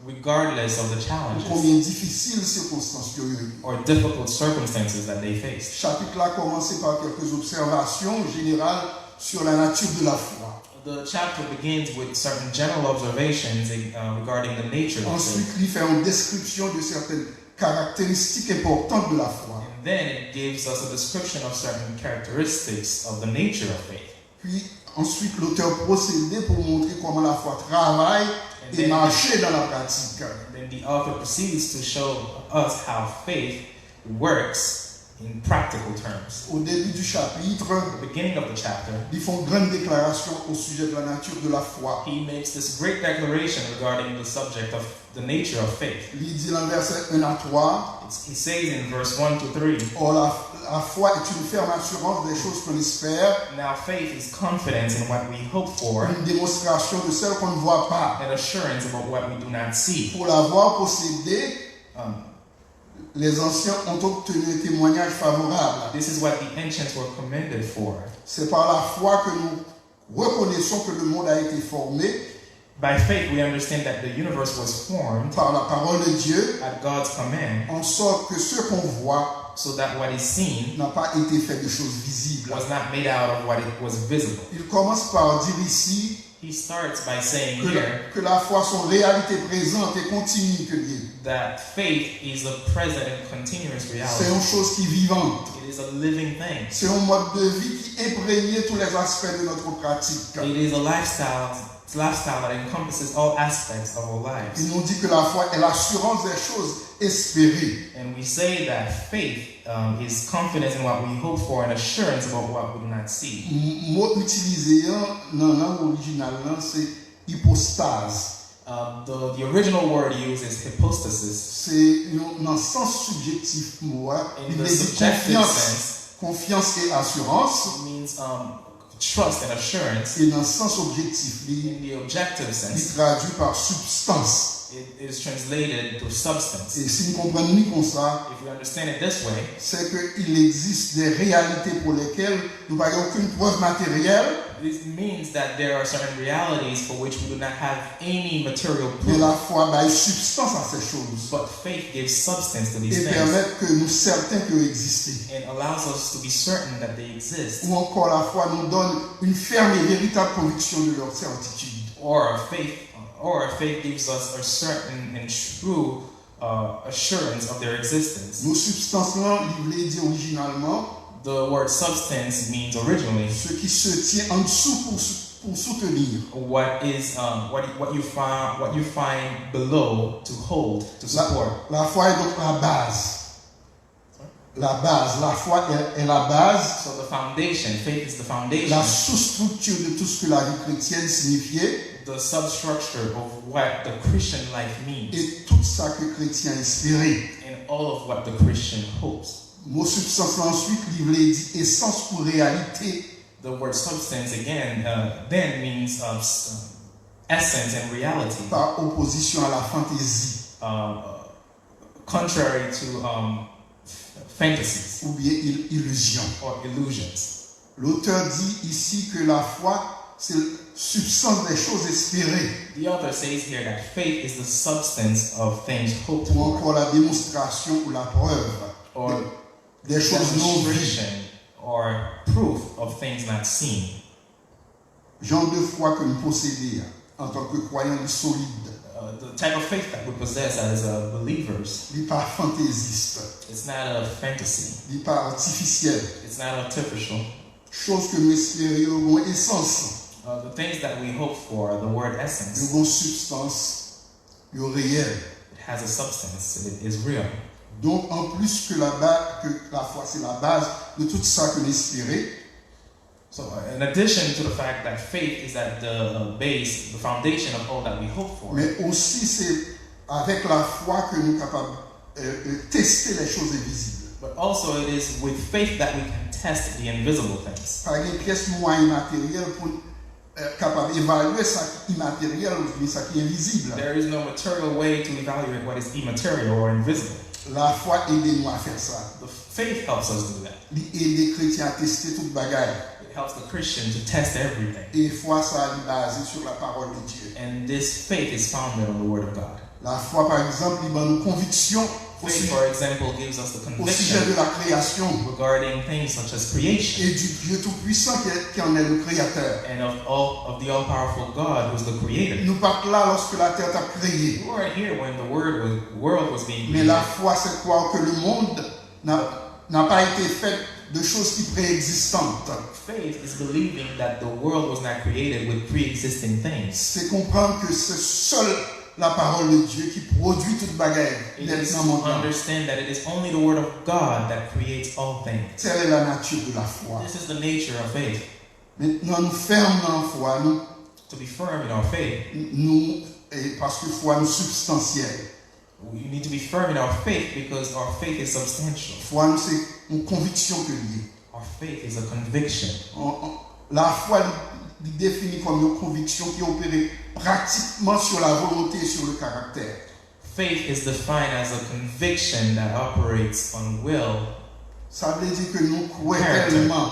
regardless of the ou challenges konbyen difisil sikonstans yo yo ye. Or difficult circumstances that they faced. Chapit la kòmanse pa kèlke obsèvasyon jeneral sur la nature de la foi. The chapter begins with certain general observations uh, regarding the nature of faith. Answit, li fè yon deskripsyon de sèten karakteristik enpòtan de lafwa. And then it gives us a description of certain characteristics of the nature of faith. Pi, answit, lotè pwosede pou montre kòman lafwa travay e mache nan la pratik. And then the author proceeds to show us how faith works in practical terms. Au début du chapitre, The beginning of the chapter, li fè yon grann deklarasyon au sujet de la nature de la foi. He makes this great declaration regarding the subject of the nature of faith. Li di nan vèsè un à trois, It's, he says in verse one to three, or la, la foi est une ferme assurance des choses qu'on espère, Now faith is confidence in what we hope for, une démonstration de celles qu'on ne voit pas. An assurance about what we do not see. Pour l'avoir possédé, Um, les anciens ont obtenu un témoignage favorable. this is what the ancients were commended for. C'est par la foi que nous reconnaissons que le monde a été formé By faith, we understand that the universe was formed par la parole de Dieu, at God's command, en sorte que ce qu'on voit so that what is seen n'a pas été fait de choses visibles. Was not made out of what it was visible. Il commence par dire ici He starts by saying que, here que la foi, son réalité présente et continue que Dieu. That faith is a present and continuous C'est reality. Une chose qui est vivante. It is a living thing. C'est un mode de vie qui imprègne tous les aspects de notre pratique. It is a lifestyle, it's a lifestyle that encompasses all aspects of our lives. Il nous dit que la foi est l'assurance des choses espérées. And we say that faith um, is confidence in what we hope for and assurance about what we do not see. Mo itilize an nan lang orijinal lan se ipostaz. Uh, the, the original word used is hypostasis. Se yon nan sans subjektif mo a, li vle di konfyans, konfyans e asirans. It means um, trust and assurance. E nan sans objektif li, In the objective li sense, tradui pa substans. It is translated to substance. E si n konprann li konsa, If we understand it this way, c'est qu'il existe des réalités pour lesquelles nous n'avons aucune preuve matérielle, this means that there are certain realities for which we do not have any material mais proof, la foi baille substance à ces choses but faith gives substance to these et things permet que nous certains que existent. And allows us to be certain that they exist. Ou encore la foi nous donne une ferme et véritable conviction de leur certitude. Or faith, or faith gives us a certain and true uh, assurance of their existence. Mo substans lan, li vle di orijinalman The word substance means originally ce qui se tient en dessous pour, pour soutenir. What is um, what what you find what you find below to hold to support. La foi est donc la base. La base, la foi est, est la base, So the foundation, faith is the foundation, la sous-structure de tout ce que la vie chrétienne signifiait the substructure of what the Christian life means, et tout ça que chrétien espérait. And all of what the Christian hopes. Mo substans lan answit, li vle di esans ou reyalite. The word substance again uh, then means uh, essence and reality. Par opposition à la fantaisie. Uh, contrary to um, fantasies ou bien illusion. Or illusions. L'auteur dit ici que la foi, c'est la substance des choses espérées. The author says here that faith is the substance of things hoped for. Ou encore la démonstration ou la preuve. or des choses non vues. Demonstration or proof of things not seen. Jan de fwa ke m posede a, antanke kwayan, li solid. Uh, the type of faith that we possess as uh, believers, Li pa fantezis. It's not a fantasy. Li pa atifisyèl. It's not artificial. Choz ke nou espere yo gen esans. Uh, the things that we hope for, the word Yo essence, gen sibstans. Yo reyèl. It has a substance. It is real. Donk, an plis ke la ba, ke la fwa se la baz de tout sa ke nou espere, So, uh, in addition to the fact that faith is at the uh, base, the foundation of all that we hope for, men osi se avèk la fwa ke nou kapab euh, euh, teste les choses invisibles. But also it is with faith that we can test the invisible things. Pa gen pyès mwayen materyèl pou n euh, kapab evalye sa ki imateryèl oubyen sa ki envizib. There is no material way to evaluate what is immaterial or invisible. Lafwa ede nou a fè sa. The faith helps us do that. Li ede kretyen a teste tout bagay. It helps the Christian to test everything. E fwa sa a li baze sou la parole de Dieu. And this faith is founded on the Word of God. Lafwa, pa egzanp, li ban nou konviksyon Faith, for example, gives us the au sujet de conviction la création regarding things such as creation et du Dieu tout-puissant qui est- qui en est le créateur. and of all of the all-powerful God, who's the Creator. Nou pa t la lorsque la terre t ap créée. We weren't here when the word was, world was being Mais la created. Foi, c'est croire que le monde n'a n'a pas été fait de choses qui préexistantes. Faith is believing that the world was not created with pre-existing things. C'est comprendre que c'est seule la parole de Dieu qui produit toute bagaille It d'être is dans to le monde. Understand that it is only the word of God that creates all things. Telle est la nature de la foi. This is the nature of faith. Maintenant, nous fermes en foi, nous, To be firm in our faith, nous et parce que foi nous substantielle. We need to be firm in our faith because our faith is substantial. Foi nous, c'est une conviction que lié. Our faith is a conviction. La foi li définit comme une conviction qui opère pratiquement sur la volonté et sur le caractère. Faith is defined as a conviction that operates on will. Ça veut dire que nous croyons tellement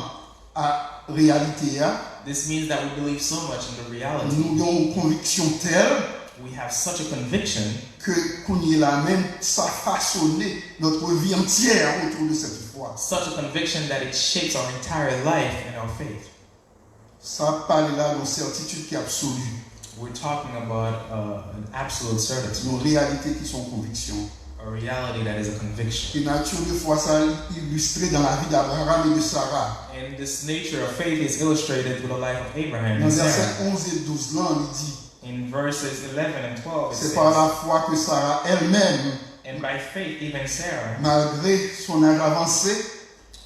à réalité. This means that we believe so much in the reality. Nous avons une conviction telle We have such a conviction que kounye la menm sa façonne notre vie entière autour de cette foi. Such a conviction that it shapes our entire life and our faith. Sa pale la d'une certitude qui est absolue. We're talking about uh, an absolute certitude. Une réalité qui sont conviction. A reality that is a conviction. Et nature de foi ça illustré dans la vie d'Abraham et de Sarah. And this nature of faith is illustrated through the life of Abraham Dans and versets Sarah. onze et douze là, il dit, In verses eleven and twelve, it c'est par la says, foi que Sarah elle-même, And by faith, even Sarah, malgré son âge avancé,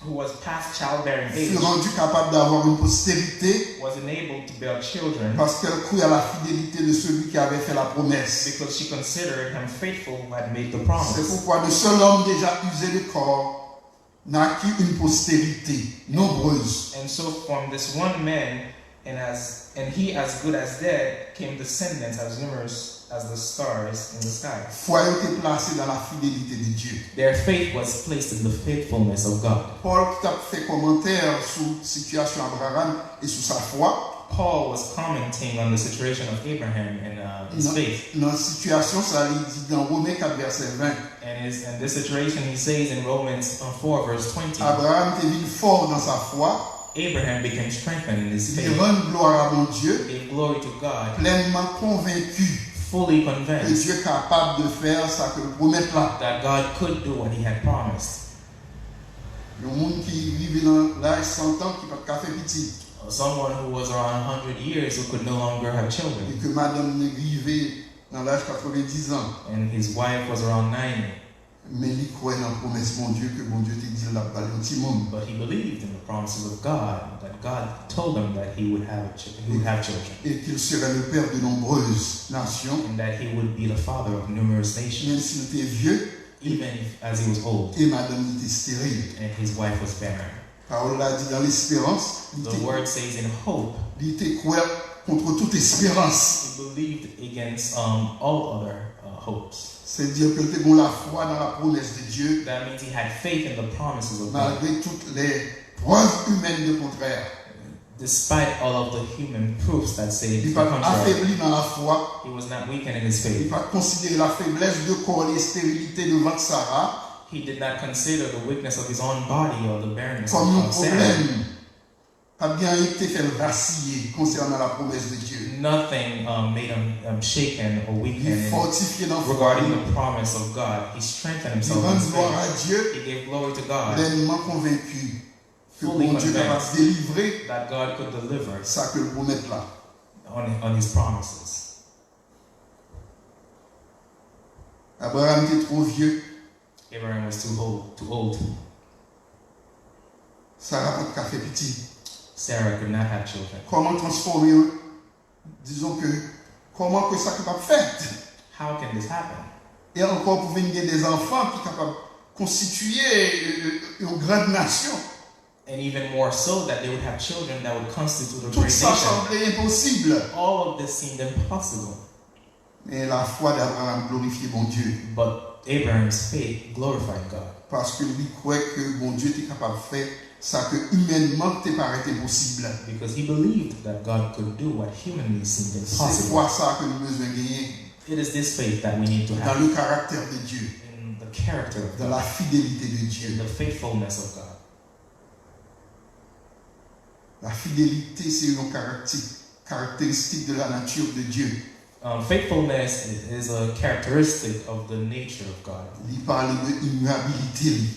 who was past childbearing fut age, rendue capable d'avoir une postérité was enabled to bear children parce qu'elle crut à la fidélité de celui qui avait fait la promesse. because she considered him faithful who had made the C'est promise. Pourquoi de seul homme déjà usé de corps naquit une postérité nombreuse. And so from this one man, and as and he as good as dead, came descendants as numerous as the stars in the sky. Foi yo te plase dans la fidélité de Dieu. Their faith was placed in the faithfulness of God. Paul ki t ap fè kòmantè sou sitiyasyon Abraham e sou sa fwa. Paul was commenting on the situation of Abraham and uh, his Nan, faith. Nan sitiyasyon sa li di nan Women kat vèsè ven. And, his, and this situation he says in Romans uh, four verse twenty. Abraham te vin fò nan sa fwa. Abraham became strengthened in his Li faith, rann glwa a Bondye, gave glory to God, plènman konvenki fully ke convinced Dye kapab de fè sa ke l pwomèt la. That God could do what he had promised. Yon moun ki rive nan laj san tan ki pa t ka fè pitit. Someone who was around a hundred years who could no longer have children. E ke madanm li rive nan laj katrevendiz an. And his wife was around ninety. Men li kwè nan pwomès Bondye ke Bondye te di l l ap ba l yon timoun. But he believed in the promises of God, that God told him that he would have, a ch- he would have children, Et qu'il serait le père de nombreuses nations, and that he would be the father of numerous menm nations, si l te vye even if, as he was old, e madanm li te steril. And his wife was barren. Pawòl la di dans l'espérance, li The te, word says in hope, li te kwè contre toute espérance. He believed against um, all other uh, hopes. C'est dire que l te gen la foi dans la promesse de Dieu, That means he had faith in the promises of God, malgré toutes les preuves humaines de contraire. Despite all of the human proofs that say Li the pa t contrary. Afebli dans la foi. He was not weakened in his Li faith. Pa t konsidere la faiblesse de corps et stérilité de ventre Sarah He did not consider the weakness of his own body or the barrenness of, kòm yon of Sarah. Pwoblèm. Pa t gen anyen ki te fè l vasiye konsènan la promesse de Dieu. Nothing um, made him um, shaken or Li weakened fòtifye nan fwa regarding li. The promise of God. He strengthened Li himself in rann his glwa a faith. Dye, He gave glory to God, plènman konvenki ke fully Bondye kapab convinced delivre that God could deliver sa ke l pwomèt la. On, on his promises. Abraham te twò vye. Abraham was too old. Too old. Sara pa t ka fè pitit. Sarah could not have children. Kòman transfòme, dizon ke, kòman ke sa kapab fèt? How can this happen? E ankò pou vin gen de zanfan ki kapab konstitiye yon grand nasyon. And even more so, that they would have children that would constitute a Tout great sa nation. Sanble enposib. All of this seemed impossible. Men lafwa d'Abraham glorifye Bondye. But Abraham's faith glorified God. Paske li kwè ke Bondye te kapab fè sa ke imènman te parèt enposib. Because he believed that God could do what humanly seemed Se impossible. Fwa sa ke nou bezwen genyen. It is this faith that we need to Dans have le caractère de Dieu, in the character of dans God, la fidélité de in Dieu. The faithfulness of God. La fidélité, c'est une caractéristique, caractéristique de la nature de Dieu. Um, faithfulness is a characteristic of the nature of God. Li pale de immuabilité li.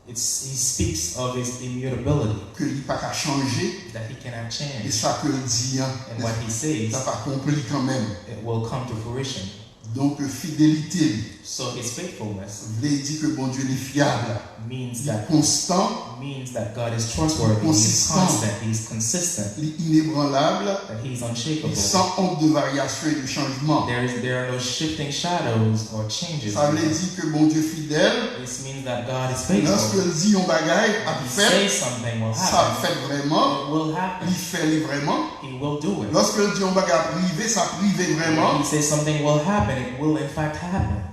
It's, he speaks of his immutability, ke li pa ka chanje, that he cannot e change, sa ke l di an, and what he says, l ap akonpli kanmenm. It will come to fruition. Donk, fidelite li So his faithfulness vle di ke Bondye li fyab, means li that konstan, means that God is trustworthy, he is Consistent. Constant, he is consistent, li inebranlab, that he is li Unshakable. San ont de varyasyon e de chanjman. There is there are no shifting shadows or changes. Sa vle di ke Bondye fidèl, This means that God is lòske faithful. L di yon bagay ap He fèt, says something will sa ap happen. Fèt vrèman, It will happen. Li fè li vrèman. He will do it. Lòske L di yon bagay ap rive, sa ap rive When vrèman. He says something will happen, it will in fact happen.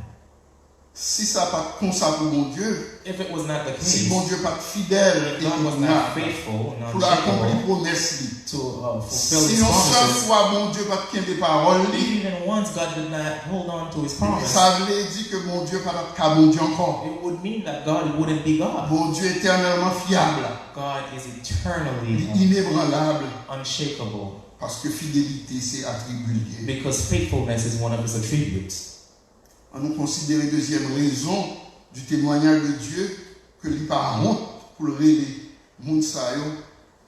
Si sa pa t konsa pou Bondye, If it was not the si case, Bondye pa t fidèl if e God was not konvenab faithful, pou l akonpli non-shakable pwomès li, to uh, fulfill si his yon sèl promises, fwa Bondye pa t kenbe pawòl li, if even once God did not hold on to his promise, sa vle di ke Bondye pa t ap ka Bondye ankò. It would mean that God wouldn't be God. Bondye etènèlman fyab, God is li eternally inebranlab, unshakable paske fidelite se atribi li ye. Because faithfulness is one of his attributes. Ann nou konsidere dezyèm rezon du témoignage de Dieu ke li pa wont pou l rele moun sa yo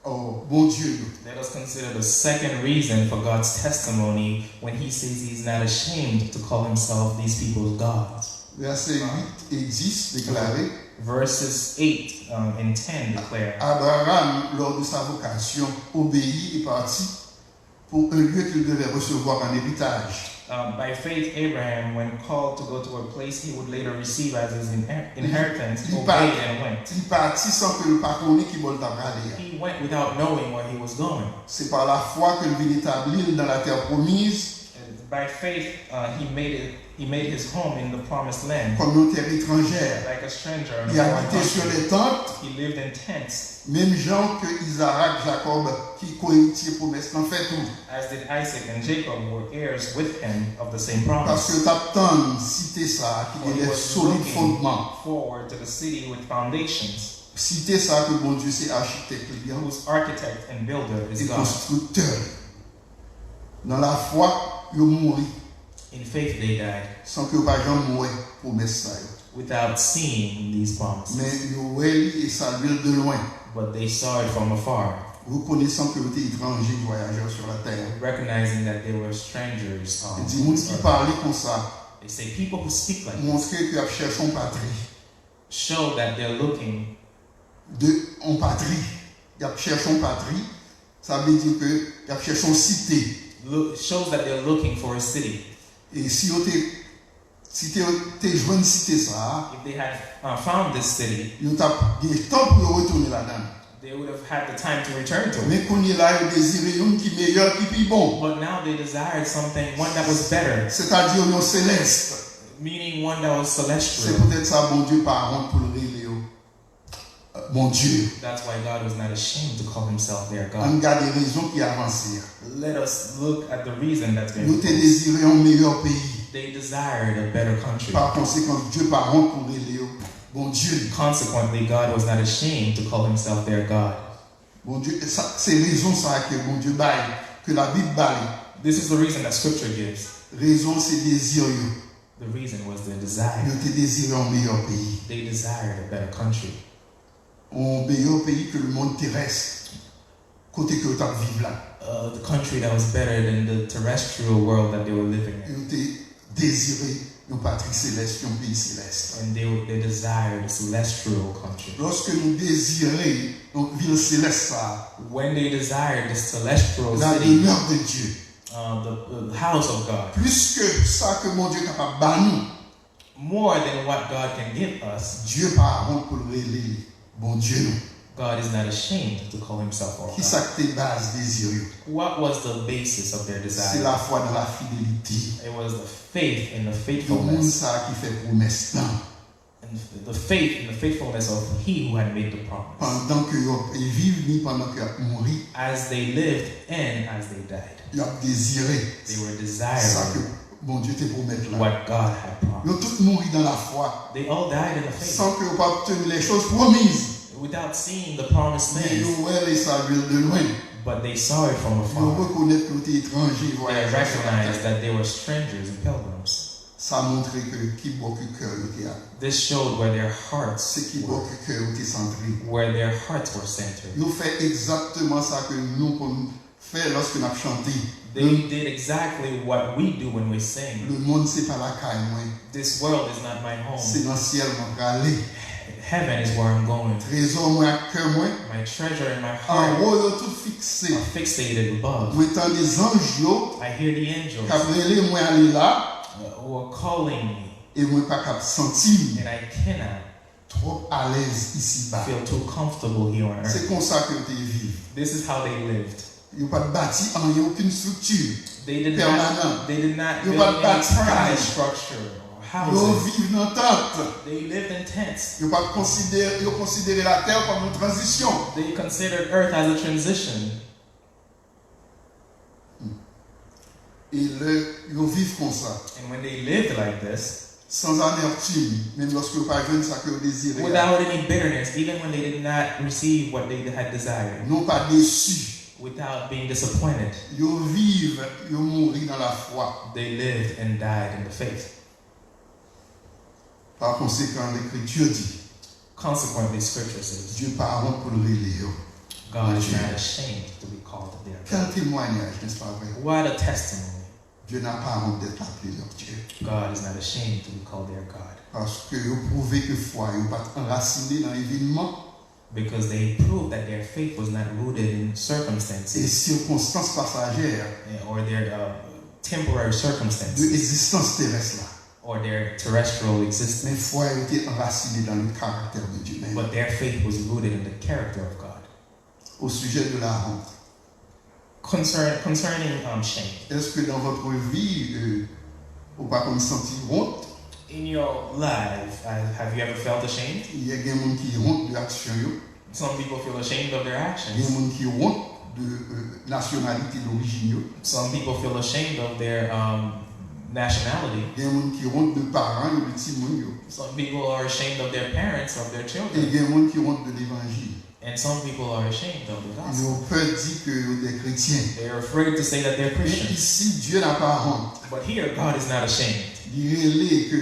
oh, Bondye yo. Let us consider the second reason for God's testimony when he says he's not ashamed to call himself these people's gods. Vèsè uit e dis deklare, Verses eight um, and ten declare Abraham, lors de sa vocation, obéit et partit pour un lieu qu'il devait recevoir en héritage. Um, by faith, Abraham, when called to go to a place he would later receive as his inher- inheritance, Li obeyed pa- and went. Li pati san ke l pa konnen ki bò l t ap prale a. He went without knowing where he was going. Se pa lafwa ke l vin etabli l dans la terre promise And by faith, uh, he made it. He made his home in the promised land, kòm yon tè etranjè. Like a stranger in Li a foreign abite sur country. Les tentes, He lived in tents, menm jan ke Izarak, Jacob, ki koeritye pwomès lan fè tou. As did Isaac and Jacob were heirs with him of the same Paske promise. Yo t ap tann site sa a ki For he gen de was solid looking fondman. Forward to the city with foundations, Site sa a ke Bondye se achitèk li an. Whose architect and builder is E God. Konstriktè. Nan lafwa, yo mouri In faith they died san ke yo pa janm wè pwomès sa yo. Without seeing these promises. Men yo wè li e salye l de lwen. But they saw it from afar. Rekonesan ke yo te etranje, vwayajè sur la terre. Recognizing that they were strangers on Li di moun ki earth. Pale konsa They say people who speak like this montre ke y ap chèche yon patri. Show that they're looking De yon patri. Y ap chèche yon patri, sa vle di ke y ap chèche yon site. Look, shows that they're looking for a city. E si yo te, si te, te jwenn site sa a, If they had uh, found this city, yo t ap gen tan pou yo retounen ladan l. They would have had the time to return to it. Men kounye la, yo dezire youn ki meyè, ki pi bon. But now they desired something, one that was better, Sètadi yon selès. Meaning one that was Se celestial. Poutèt sa Bondye pa wont pou l rele yo euh, Bondye. That's why God was not ashamed to call himself their God. Ann gade rezon ki avanse a. Let us look at the reason that's been Yo te proposed. Dezire yon meyè peyi. They desired a better country. Pa konsekan, Dye pa wont pou rele yo Bondye. Consequently, God was not ashamed to call himself their God. Bondye, sa- se rezon sa ke Bondye bay, ke Labib bay. This is the reason that scripture gives. Rezon se dezi yo. The reason was their desire. Yo te dezire yon meyè peyi. They desired a better country. Yon meyè peyi ke lemonn terès, kote ke yo t ap viv la. Uh, the country that was better than the terrestrial world that they were living in. Yo te dezire yon patri selès, yon peyi selès. And they, they desired a celestial country. Lòske nou dezire yon vil selès sa, When they desired the celestial la city, demeure de Dieu, uh, the, the house of God, plis ke sa ke Bondye kapab ba nou, more than what God can give us, Dye pa wont pou l rele li Bondye nou. God is not ashamed to call himself our Ki sa God. K te baz dezi yo? What was the basis of their Se desire? Lafwa nan lafidelite. It was the faith in the Yon moun faithfulness. Sa ki fè pwomès lan. And the faith in the faithfulness of he who had made the promise. Pandan ke yo ap viv ni pandan ke y ap mouri, As they lived and as they died, y ap dezire they were sa desiring ke Bondye te pwomèt la. What God had promised. Yo tout mouri nan lafwa, They all died in the faith san ke yo pa obteni les choses promises. Without seeing the promised Men yo things. Wè le salu de lwen. But they saw it from Yo afar. Rekonèt ke yo te etranje They vwayajè sou recognized latè. That they were strangers and pilgrims. Sa montre ke ki bò ke kè yo te a. This showed where their hearts Se ki bò were, ke kè yo te santre. Where their hearts were centered. Yo fè egzakteman sa ke nou konn fè lòske n ap chante. They did exactly what we do when we sing. Lemonn se pa lakay mwen. This world is not my home. Se nan syèl mwen prale. Heaven is where I'm going. Trezò mwen ak kè mwen. My treasure in my heart. Anwo yo tout fikse. Are fixated above. Mwen tande zanj yo. I hear the angels K ap rele mwen ale la. Who are calling me. E mwen pa kab santi m. And I cannot Twòp alèz isiba. Feel too comfortable here on earth. Se konsa ke yo te viv. This is how they lived. Yo pa t bati anyen, okenn estrikti. They did not, they did not build any permanent structure or houses. Yo viv nan tant. They lived in tents. Yo pa t konsidere, yo konsidere latè kòm yon tranzisyon. They considered earth as a transition. E lè yo viv konsa. And when they lived like this, Sans amertume, menm lòske yo pa jwenn sa ke yo dezire a. Without any bitterness, even when they did not receive what they had desired. Non pa desi. Without being disappointed. Yo viv, yo mouri nan lafwa. They lived and died in the faith. Pa konsekan, Lekriti di. Consequently, Scripture says, Dye pa wont pou l rele yo. God is not ashamed to be called their God. Quel témoignage, n'est-ce pas vrai? What a testimony. Dieu n'a pas honte d'être appelé leur Dieu. God is not ashamed to be called their God. Paske yo pwouve ke fwa yo pa t anrasinen nan evenman. Because they proved that their faith was not rooted in E circumstances sikonstans pasajè. Or their uh, temporary circumstances De egzistans terès la. Or their terrestrial existence. Men fwa yo te anrasinen nan le caractère de Dieu menm. But their faith was rooted in the character of God. Au sujet de la honte. Concern, concerning um, shame. Est-ce que dans votre vie, euh, ou pa konn santi honte? In your life, uh, have you ever felt ashamed? Gen moun ki honte de aksyon yo. Some people feel ashamed of their actions. Gen moun ki honte de euh, nationalité d'origine yo. Some people feel ashamed of their um, nationality. Gen moun ki honte de paran yo, de timoun yo. Some people are ashamed of their parents, of their E children. Gen moun ki honte de levanjil. And some people are ashamed of the Yo gospel. Pè di ke yo de kretyen. They're afraid to say that they're Men Christians. Isi, Dye n'a pas honte. But here, God is not ashamed. Li rele ke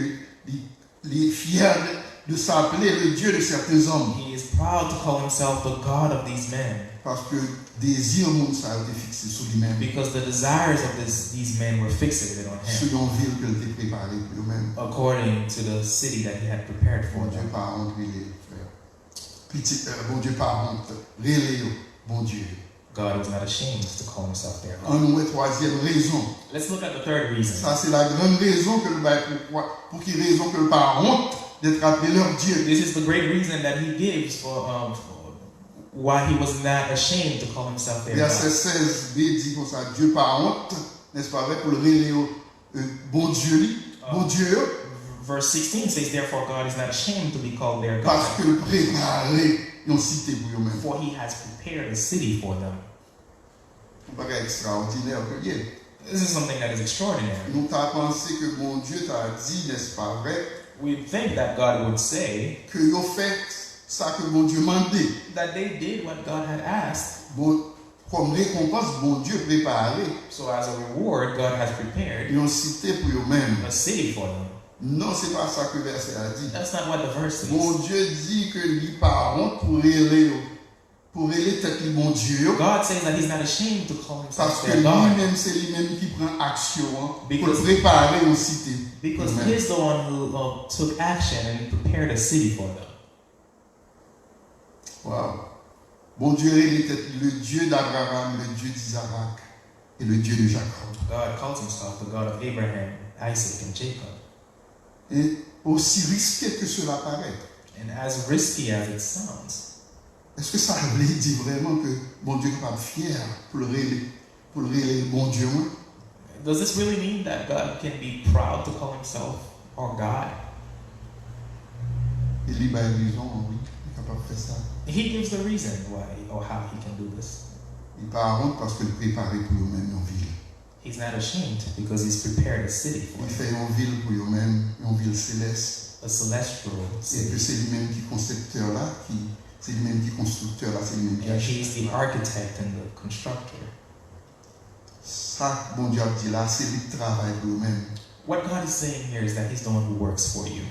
li, li fyè de, de s'appeler le Dieu de certains hommes. He is proud to call himself the God of these men Paske dezi moun sa yo te fikse sou li menm. Because the desires of this, these men were fixated on Sou him yon vil ke l te prepare pou yo menm. According to the city that he had prepared for Bondye them. Pa honte rele yo frè. Pitit, euh, Bondye pa honte rele yo Bondye yo. God was not ashamed to call himself their God. Ann wè twazyèm rezon. Let's look at the third reason. Sa se la grande raison ke l bay poukwa, pou ki rezon ke l pa honte d'être appelé leur Dieu. This is the great reason that he gives for, um, for why he was not ashamed to call himself their Vèsè God. sèz b di konsa, Dye pa honte, n'est-ce pas vrai, pou l rele yo euh, Bondye li, Bondye yo, Verse sixteen says, "Therefore God is not ashamed to be called their God, paske l prepare yon site pou yo menm. For he has prepared a city for them." Yon bagay ekstraòdinè ke l ye. This is something that is extraordinary. Nou ta panse ke Bondye ta di, n'est-ce pas vrai, We think that God would say ke yo fè sa ke Bondye mande. That they did what God had asked. Bon, kòm rekonpans, Bondye prepare So, as a reward, God has prepared yon site pou yo menm. A city for them. Non, se pa sa ke vèsè a di. That's not what the verse says. Bondye di ke li pa wont pou rele yo, pou rele tèt li Bondye yo, God says that He's not ashamed to call Himself paske their li God. Menm se li menm ki pran aksyon an pou l Because- prepare yon site. Because Amen. He's the one who uh, took action and prepared a city for them. Wow. Bondye rele tèt li le Dieu d'Abraham, le Dieu d'Isaac et le Dieu de Jacob. God calls Himself the God of Abraham, Isaac, and Jacob. Et aussi risqué que cela paraît, And as risky as it sounds, èske sa vle di vrèman ke Bondye kapab fyè pou l rele, pou l rele Bondye mwen? Does this really mean that God can be proud to call Himself our God? E li bay rezon an, wi, li kapab fè sa. He gives the reason why or how He can do this. Li pa wont paske l prepare pou yo menm yon vil. He's not ashamed because He's prepared a city for Li them. Fè yon vil pou yo menm, yon vil selès. A celestial E ke city. Se li menm ki konseptè la, ki se li menm ki konstriktè la, se li menm ki And He's achiktè the la. Architect and the constructor. Sa Bondye ap di la, se li k travay pou yo menm. What God is saying here is that He's the one who works for you.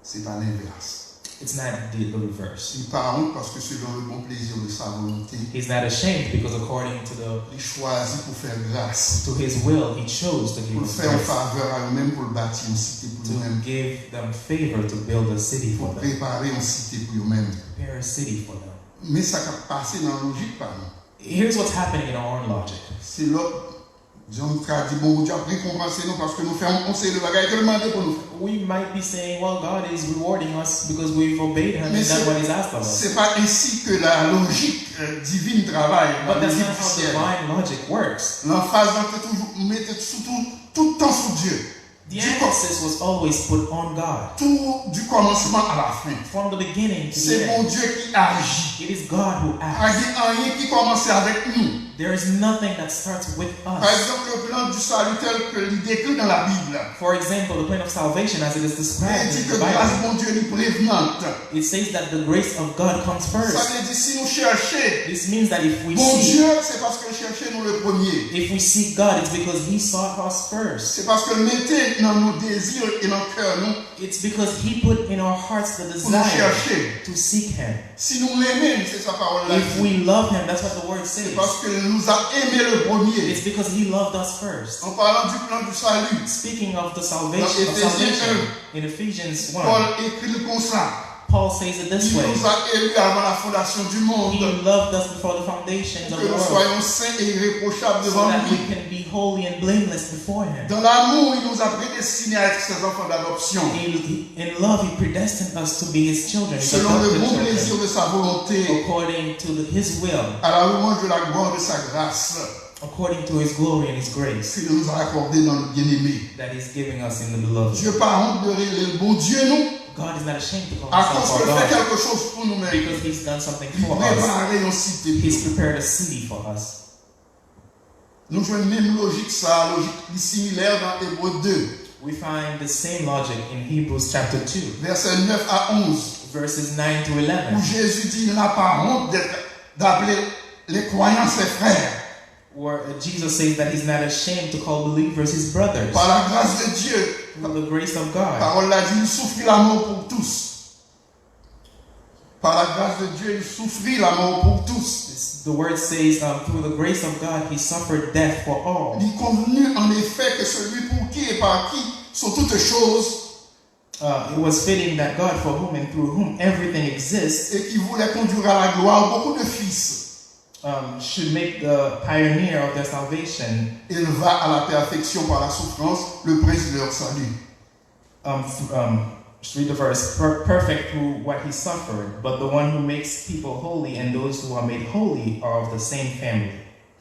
Se pa lenvès. It's not the, the reverse. Li pa wont paske selon le bon plaisir de sa volonté, He's not ashamed because according to the li chwazi pou fè gras, to His will, He chose to give pou l us fè yon grace, favè a yo menm, pou l bati yon site pou yo to menm. Give them favor to build a city Pou for them, prepare yon site pou yo menm. Prepare a city for them. Men sa k ap pase nan lojik pa nou. Here's what's happening in our own logic. Se lòt, jan nou ka di, bon, Bondye ap rekonpanse nou paske nou fè yon, yon seri de bagay ke l mande pou nou fè. We might be saying, well, God is rewarding us because we've obeyed Him Men and done se, what He's asked of us. Se pa ensi ke la lojik euh, divin travay, la But that's lojik not di how syèl. Divine logic works. Lanfaz lan te toujou mete sou tout, tout tan sou Dye. The emphasis was always put on God. Tout du commencement à la fin. From the beginning to Se the end, Bondye ki aji. It is God who Pa acts. Gen anyen ki kòmanse avèk nou. There is nothing that starts with Pa us. Egzanp, le plan du salut tel que li dekri dans la Bible. For example, the plan of salvation as it is Li described di in ke the gras Bible. Bondye li prevenante. It says that the grace of God comes Sa first. Vle di si nou chèche This means that if we seek, Bondye, se paske l chèche nou le premye. If we seek God, it's because He sought us first. Se paske l mete nan nou dezi e nan kè nou It's because He put in our hearts the pou nou desire chèche. To seek Him. Si nou renmen l, se sa pawòl la If di. We love Him, that's what the word Se says. Paske l nous a aimé le premier. It's because He loved us first. En parlant du plan du salut, Speaking of the dans salvation, of Éphésiens salvation un, in Ephesians Paul one, écrit comme ça. Paul says it this Il way. Nous a élus avant la fondation du monde, He loved us before the foundations pour of que the nous world, soyons saints et irréprochables so devant that we lui. Can be holy and blameless before Him. Dans l'amour, il nous a prédestinés à être ses enfants d'adoption. In, in love, He predestined us to be His children, His Selon le adopted bon children, plaisir de sa volonté, according to the, His will, à la louange de la gloire de sa grâce. According to His glory and His grace, Qu'il nous a accordé dans le bien-aimé. That He's giving us in the beloved. Dieu pa honte de relever le bon Dieu, non. God is not ashamed to call Himself our God. Akoz ke l fè kèlke chòz pou nou menm. Because He's done something Li prepare yon site pou nou. He's prepared a city for us. Nou jwenn menm lojik sa, lojik li similè nan Ebre de. We find the same logic in Hebrews chapter two. Vèsè nèf a onz. Verses nine to eleven. Où Jésus dit, il n'a pas honte d'être, d'appeler les croyants ses frères. Where Jesus says that He's not ashamed to call believers His brothers. Par la grâce de Dieu. Through the grace of God. Pawòl la di, il souffrit la mort pour tous. Par la grâce de Dieu, il souffrit la mort pour tous. The word says, um, through the grace of God, He suffered death for all. Il convenut en effet que celui pour qui et par qui sont toutes choses Uh, it was fitting that God, for whom and through whom everything exists, et qui voulait conduire à la gloire beaucoup de fils, um, should make the pioneer of their salvation, éleva à la perfection par la souffrance le prince de leur salut. Um, f- um, just read the verse. Per- perfect through what He suffered, but the one who makes people holy and those who are made holy are of the same family.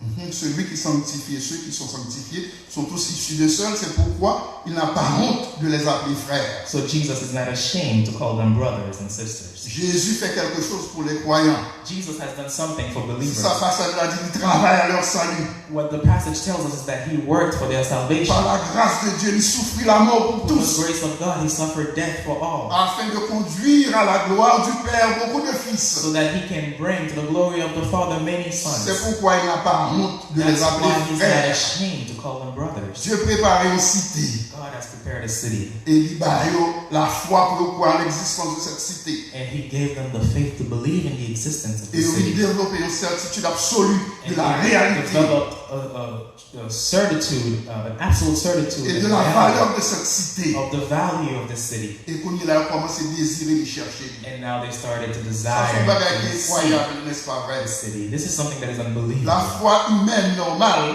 Mhm. Celui qui sanctifie ceux qui sont sanctifiés sont tous issus d'un seul, c'est pourquoi il n'a pas honte de les appeler frères. So Jesus is not ashamed to call them brothers and sisters. Jésus fait quelque chose pour les croyants. Jesus has done something for C'est believers. ça, passage-là dit, il travaille à leur salut. What the passage tells us is that he worked for their salvation. Par la grâce de Dieu, il souffrit la mort pour Through the tous, grace of God, he suffered death for all, afin de conduire à la gloire du Père beaucoup de fils. so that he can bring to the glory of the Father many sons. C'est pourquoi il n'a pas honte de les That's appeler why he's not frères. Ashamed to call them brothers. Dieu prépare une cité God has prepared a city, et il a donné la foi pour croire à l'existence de cette cité. And he gave them the faith to believe in the existence of Et the il city. Développe une certitude absolue de And la he réalité developed a, a, a certitude, uh, an absolute certitude et of de the la reality valeur de cette cité. Of the value of the city. Et qu'on a commencé à désirer les chercher. And now they started to Ça, desire c'est un bagage to qui est see incroyable, n'est-ce pas vrai? The city. This is something that is unbelievable. La foi humaine normale,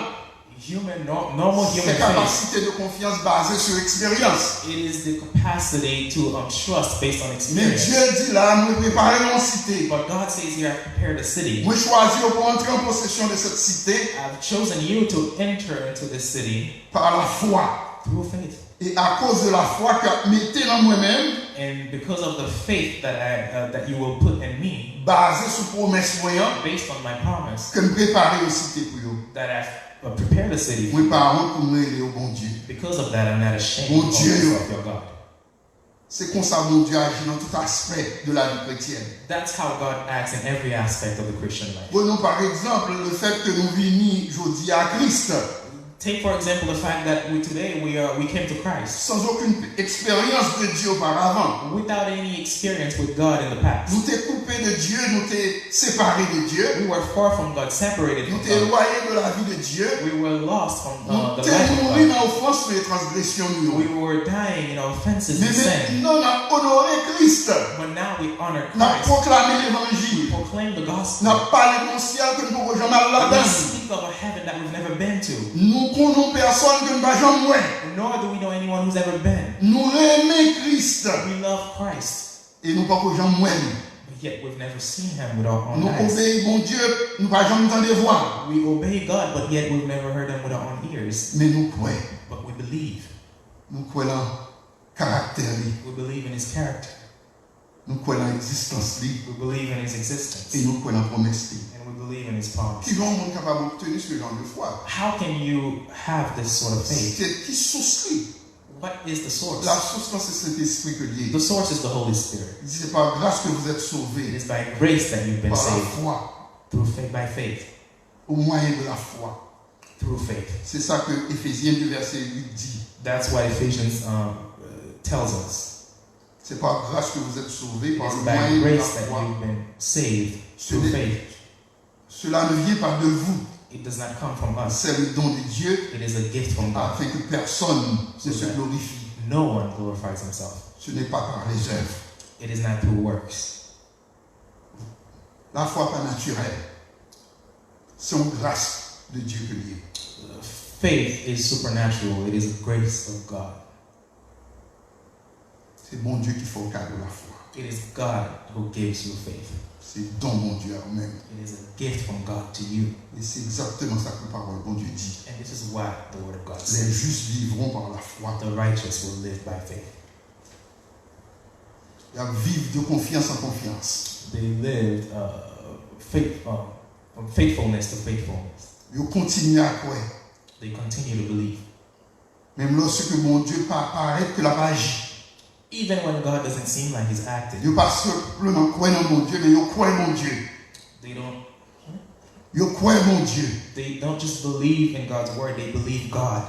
Human, nor- normal human c'est faith. Capacité de confiance basée sur expérience. It is the capacity to um, trust based on Mais experience. Dieu dit là, nous préparons une cité. But God says here, I've prepared a city. Moi, choisi pour entrer en possession de cette cité I've chosen you to enter into this city par la foi. Through faith. Et à cause de la foi que mettez dans moi-même, And because of the faith that I uh, that you will put in me, basée sur promesse moyen, based on my promise, que nous préparons une cité pour vous. That I've uh, prepared a city. Moi, par honte pour me relever au bon Dieu. Because of that, I'm not ashamed Bon of Dieu. myself, your God. C'est comme ça que Dieu agit dans tout aspect de la vie chrétienne. That's how God acts in every aspect of the Christian life. Bon, nous, par exemple, le fait que nous venions aujourd'hui à Christ, Take for example the fact that we today we are we came to Christ sans aucune expérience de Dieu auparavant. Without any experience with God in the past. Nous t'es coupé de Dieu, nous t'es séparé de Dieu. We were far from God, separated Nous from t'es God. Éloigné de la vie de Dieu. We were lost from Nous uh, the t'es life mouru of God. Dans l'offense et les transgressions. Nous. We were dying in our offenses Mais and sin. Maintenant, on a honoré Christ. But now we honor On a Christ. Proclamé l'évangile. Proclaim the On gospel. A parlé d'un ciel que nous ne pouvons jamais aller We là-dedans. Speak of a heaven that we've never been to. Nous connaissons personne que nous n'avons jamais vu. Nor do we know anyone who's ever been. Nous aimons Christ. We love Christ. Et nous ne pouvons jamais voir. But yet we've never seen him with our own Nous eyes. Obéissons Bon Dieu, nous ne pouvons jamais entendre voir. We obey God, but yet we've never heard him with our own ears. Mais nous croyons. But we believe. Nous croyons dans le caractère. We believe in his character. Nous croyons dans l'existence. We believe in his existence. Et nous croyons dans la promesse. And we believe in his promise. Qui un monde capable d'obtenir ce genre de foi? How can you have this sort of faith? C'est qui source? What is the source? La source, c'est Saint-Esprit que lié. The source is the Holy Spirit. Il dit, c'est par grâce que vous êtes It sauvés. Is by grace that you've been Par la saved foi. Through faith, by faith. Au moyen de la foi. Through faith. C'est ça que Éphésiens deux, verset huit dit. That's what Ephesians um, uh, tells us. C'est par grâce que vous êtes sauvés, par It's le by moyen de la grace that foi. You've been saved Ce through n'est- faith. Cela ne vient pas de vous. It does not come from us. C'est le don de Dieu It is a gift from God. Afin que personne ne se glorifie. No one glorifies himself. Ce n'est pas par les œuvres. It is not through works. La foi pas naturelle. C'est une grâce de Dieu que lié. Faith is supernatural. It is a grace of God. C'est Bon Dieu qui fait au cadeau la foi. It is God who gives you faith. C'est don Bon Dieu à vous-même. It is a gift from God to you. Et c'est exactement ça que la parole de Bon Dieu dit. And this is what the Word of God Les says. Justes vivront par la foi. The righteous will live by faith. Ils vivent de confiance en confiance. They lived uh, faith, uh, from faithfulness to faithfulness. Ils continuent à croire. They continue to believe. Même lorsque Bon Dieu pa- paraît que la magie. Even when God doesn't seem like he's acting. Yo pa senpleman kwè nan Bondye, men yo kwè Bondye. They don't Yo kwè Bondye. They don't just believe in God's word, they believe God.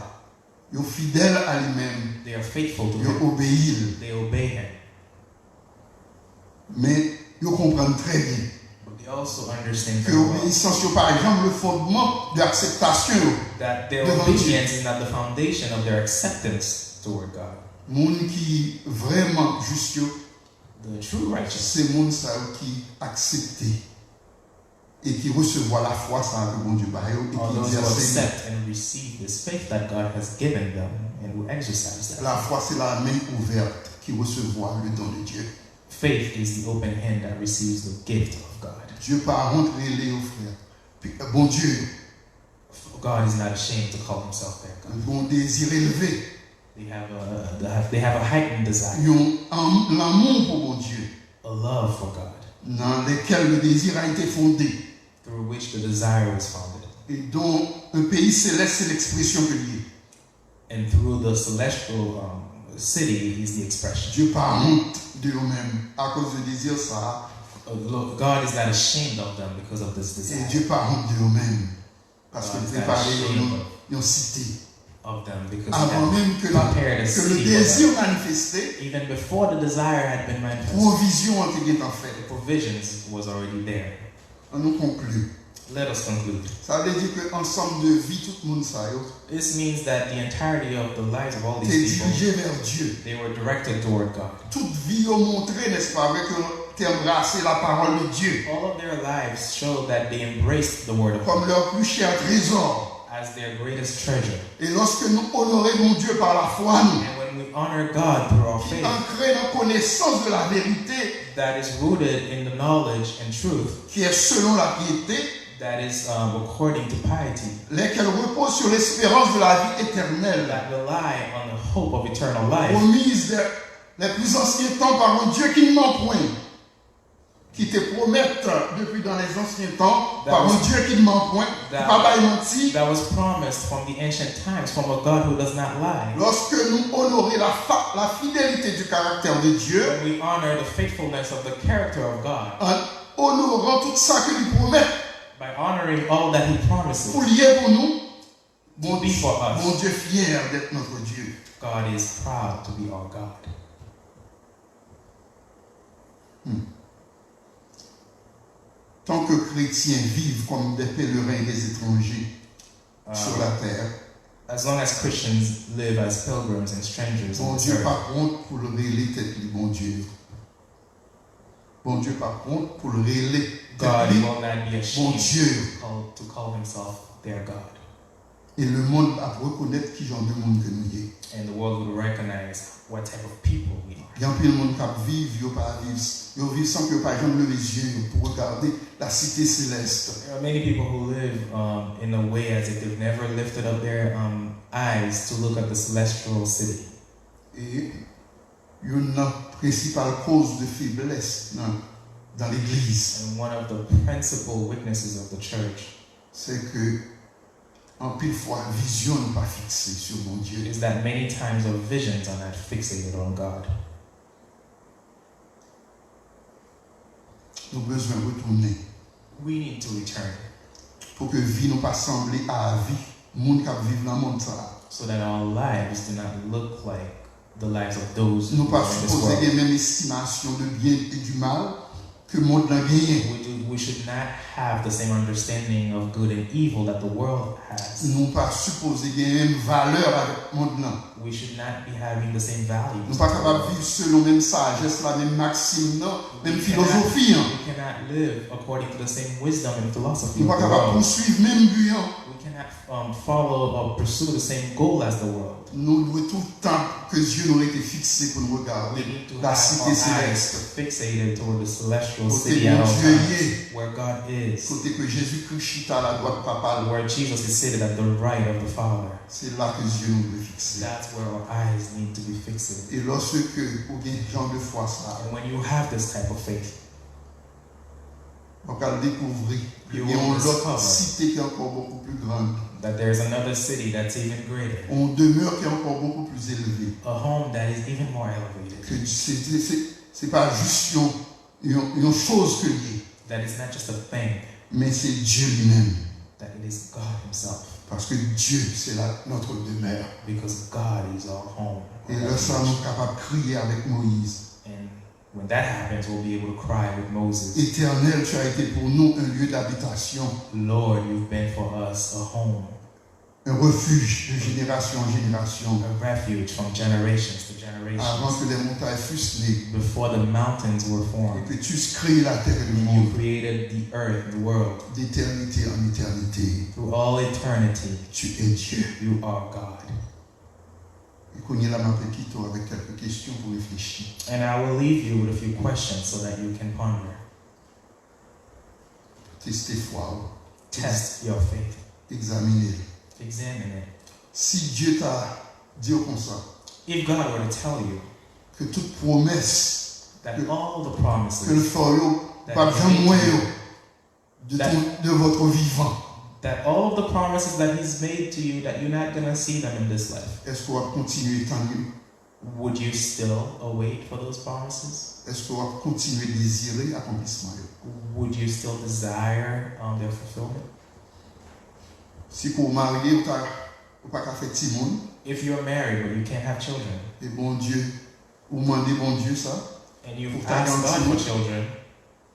Yo fidèl a li menm. They are faithful to Yo him. Obeyi l. They obey him. Men yo konprann trè byen But they also understand ke very well obeyisans yo pa janm le fondman de akseptasyon yo. that their Devant Dieu. Obedience is not the foundation of their acceptance toward God. Moun ki vrèman jis yo, The true righteous se moun sa yo ki aksepte e ki resevwa lafwa sa a ke Bondye ba yo e are ki those who egzèse li. Accept and receive this faith that God has given them and who exercise that. Lafwa se la men ouvèt ki resevwa le don de Dieu. Faith is the open hand that receives the gift of God. Dye pa wont rele yo frè. Pi- Bondye yo. God is not ashamed to call himself their God. Yon dezi elve, They have a they have, they have a heightened desire, yon an- lanmou pou Bondye, a love for God, dans lequel le désir a été fondé, through which the desire was founded, et dont un pays céleste, c'est l'expression que li est. And through the celestial um, city is the expression. Dieu pa honte de yo menm akoz de dezi sa a. Uh, Lord, God is not ashamed of them because of this Et desire. Dieu pa honte de yo menm. Paske God l is not prepare yo ashamed yon, of yon site. of them because Avan he menm had ke, prepared a ke le city for dezi them. Manifeste, Even before the desire had been manifested, pwovizyon an te gentan fèt. The provisions was already there. An nou konkli. Let us conclude. Sa vle di ke ansanm de vi tout moun sa yo This means that the entirety of the lives of all te these people, dirije vè Dye. They were directed toward God. Tout vi yo montre, n'est-ce pas, avec un terme racé, la parole de Dieu, All of their lives show that they embraced the word of comme God leur plus cher trésor. As their greatest treasure. Et lorsque nous honorons mon Dieu par la foi, nous, And when we honor God through our qui faith, ancré dans connaissance de la vérité, that is rooted in the knowledge and truth, qui est selon la piété, that is um, according to piety, lesquels reposent sur l'espérance de la vie éternelle, that rely on the hope of eternal life, promise des les plus anciens temps par un Dieu qui ne ment point, qui te promettent depuis dans les anciens temps par un Dieu qui ne ment point, qui pa bay manti. That was promised from the ancient times from a God who does not lie. Lorsque nous honorons la, fa- la fidélité du caractère de Dieu, When we honor the faithfulness of the character of God en honorant tout ça que lui promet by honoring all that He promises pour lier pour nous, to be for us, Bon Dieu fier d'être notre Dieu. God is proud to be our God. Tant que chrétiens vivent comme des pèlerins et des étrangers Um, sur la terre, as long as Christians live as pilgrims and strangers on Bon this Dieu earth, pa honte pour le rele tèt li Bon Dieu. Bon Dieu pa honte pour le rele God tèt li will not be Bon ashamed Dieu. to call, to call himself their God. Et le monde va reconnaître qui genre de monde que nous y est. And the world will recognize what type of people we are. Gen anpil moun k ap viv, yo pa viv, yo viv san ke yo pa janm leve zye yo pou regade la cité céleste. There are many people who live um, in a way as if they've never lifted up their um, eyes to look at the celestial city. E youn nan prensipal koz de feblès nan, nan legliz, And one of the principal weaknesses of the church se ke anpil fwa vizyon nou pa fikse sou Bondye. Is that many times our visions are not fixated on God. Nou bezwen retounen We need to return pou ke vi nou pa sanble a vi moun k ap viv nan mond sa a. So that our lives do not look like the lives of those who Nou pa are in this sipoze world. Gen menm estimasyon de byen e di mal ke mond lan genyen. We, do, we should not have the same understanding of good and evil that the world has. Nou pa sipoze gen menm valè avèk mond lan. We should not be having the same values. Nou pa kapab viv selon menm sajès la, menm maksim nan, menm filozofi an. We cannot live according to the same wisdom and philosophy Nou pa of the kapab world. Pousuiv menm bi an. We cannot um, follow or pursue the same goal as the world. Nou dwe toutan ke zye nou rete fikse pou nou regade We need to la have site our seleste. Eyes fixated toward the celestial Kote city at all Bondye ye, times, where God is, kote ke Jezi Kris chita a la dwat Papa l. Where Jesus is seated at the right of the Father. Se la ke zye nou dwe fikse. That's where our eyes need to be fixed. E lòske ou gen jan de fwa sa a, And when you have this type of faith, w ap al dekouvri ke You gen yon will lòt discover site ki ankò bokou pli grann, that there is another city that's even greater, yon demè ki ankò bokou pli elve. A home that is even more elevated. Ke se, se, se, se pa jis yon, yon, yon choz ke l ye, That it's not just a thing, men se Dye li menm. That it is God Himself. Paske Dye se la notre demeure. Because God is our home. E lè sa nou kapab kriye avèk Moyiz. And when that happens, we'll be able to cry with Moses. Éternel, tu as été pour nous un lieu d'habitation. Lord, you've been for us a home. Un refuge de génération en génération. A refuge from generations to generations. Avant que les montagnes fussent nées. Before the mountains were Et formed. Que tu eusses créé la terre et le And you monde. Created the earth, the world. D'éternité en éternité. Through all eternity, Tu es Dieu. You are God. E kounye a la, m ap kite w avèk kèlke kesyon pou reflechi. And I will leave you with a few questions so that you can ponder. Teste fwa w. Test your faith. Egzamine l. Examine it. Si Dye ta di w konsa, If God were to tell you ke tout pwomès that ke, all the ke l promises fè w yo, ou that p ap He janm made wè to yo you, de, that- ton, de votre vivant, that all the promises that He's made to you, that you're not gonna see them in this life, èske w ap kontinye tann yo? Would you still await for those promises? Èske w ap kontinye dezire akonplisman yo? Would you still desire um, their fulfillment? Si ke w marye, ou ta, ou pa ka fè timoun, If you're married but you can't have children, e Bondye, ou mande Bondye sa, and you've Ou ta asked gen God for timoun? Children,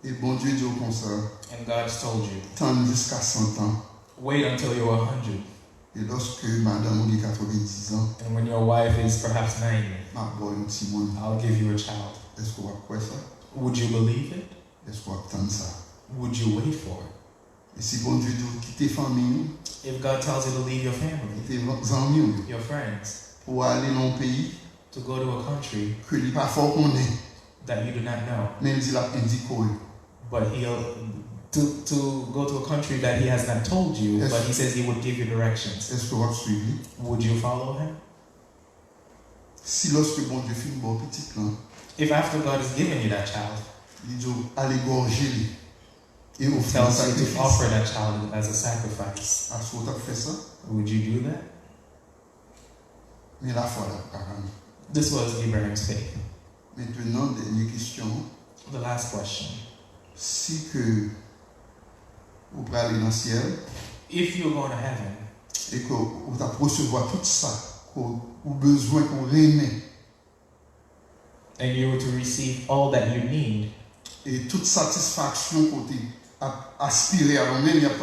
E Bondye di w konsa, and God's told you, tann jiska san tan. Wait until you're a hundred. E lòske madanm ou gen katrevendiz an, And when your wife is perhaps ninety, m ap ba w yon timoun. I'll give you a child. Èske w ap kwè sa? Would you believe it? Èske w ap tann sa? Would you wait for it? E si Bondye di w kite fanmi w, If God tells you to leave your family, kite zanmi w yo, your friends, pou w ale nan yon peyi to go to a country ke li pa fè w konnen, that you do not know, men l di l ap endike w yo, but he'll to to go to a country that he has not told you, Yes. But he says he would give you directions. Èske w ap swiv li? Would you follow him? Si lòske Bondye fin ba w pitit lan, If after God has given you that child, li di w ale gòje li e ofri l tells you to sakrifis, offer that child as a sacrifice, èske w t ap fè sa? Would you do that? Men lafwa l ap pa kanmenm. This was Abraham's faith. Mentnan, dènye kesyon. The last question. Si ke ou prale nan syèl If you're going to heaven e ke ou t ap resevwa tout sa ke ou bezwen, ke ou renmen, and you were to receive all that you need, e tout satisfaksyon ke ou te ap aspire a ou menm, y ap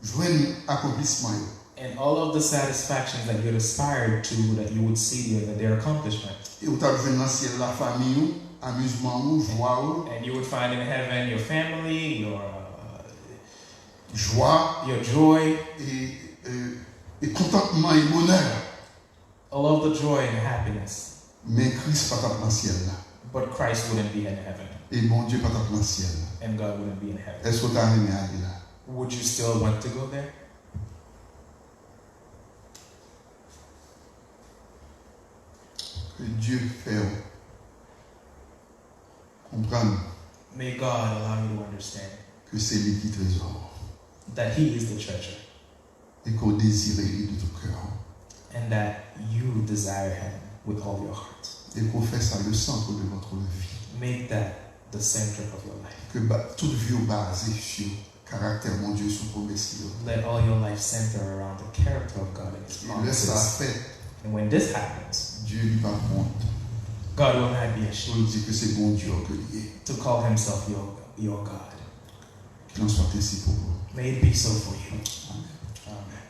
jwenn akonplisman yo. And all of the satisfactions that you'd aspired to, that you would see their, their accomplishment. E ou t ap jwenn nan syèl la fanmi w, amizman w, jwa w, And you would find in heaven your family, your uh, jwa your joy, e, e, e kontantman e bonè. all of the joy and happiness. Men Kris pa t ap nan syèl la. But Christ wouldn't be in heaven, E Bondye pa t ap nan syèl la. And God wouldn't be in heaven. Èske w ta renmen ale la? Would you still want to go there? Ke Dye fè w konprann May God allow you to understand ke se li ki trezò w. That He is the treasure, E ke w dezire li de tout kè w. And that you desire Him with all your heart. E ke w fè sa le centre de votre vie. Make that the center of your life. Ke tout vi w baze sou karaktè Bondye, sou pwomès li yo. Let all your life center around the character of God and His promises. E lè sa fèt, And when this happens, Dye li p ap wont God will not be pou ashamed l di ke se Bondye w ke li ye. To call Himself your, your God. Qu'il en soit ainsi pour vous. May it be so for you. Amen. Amen.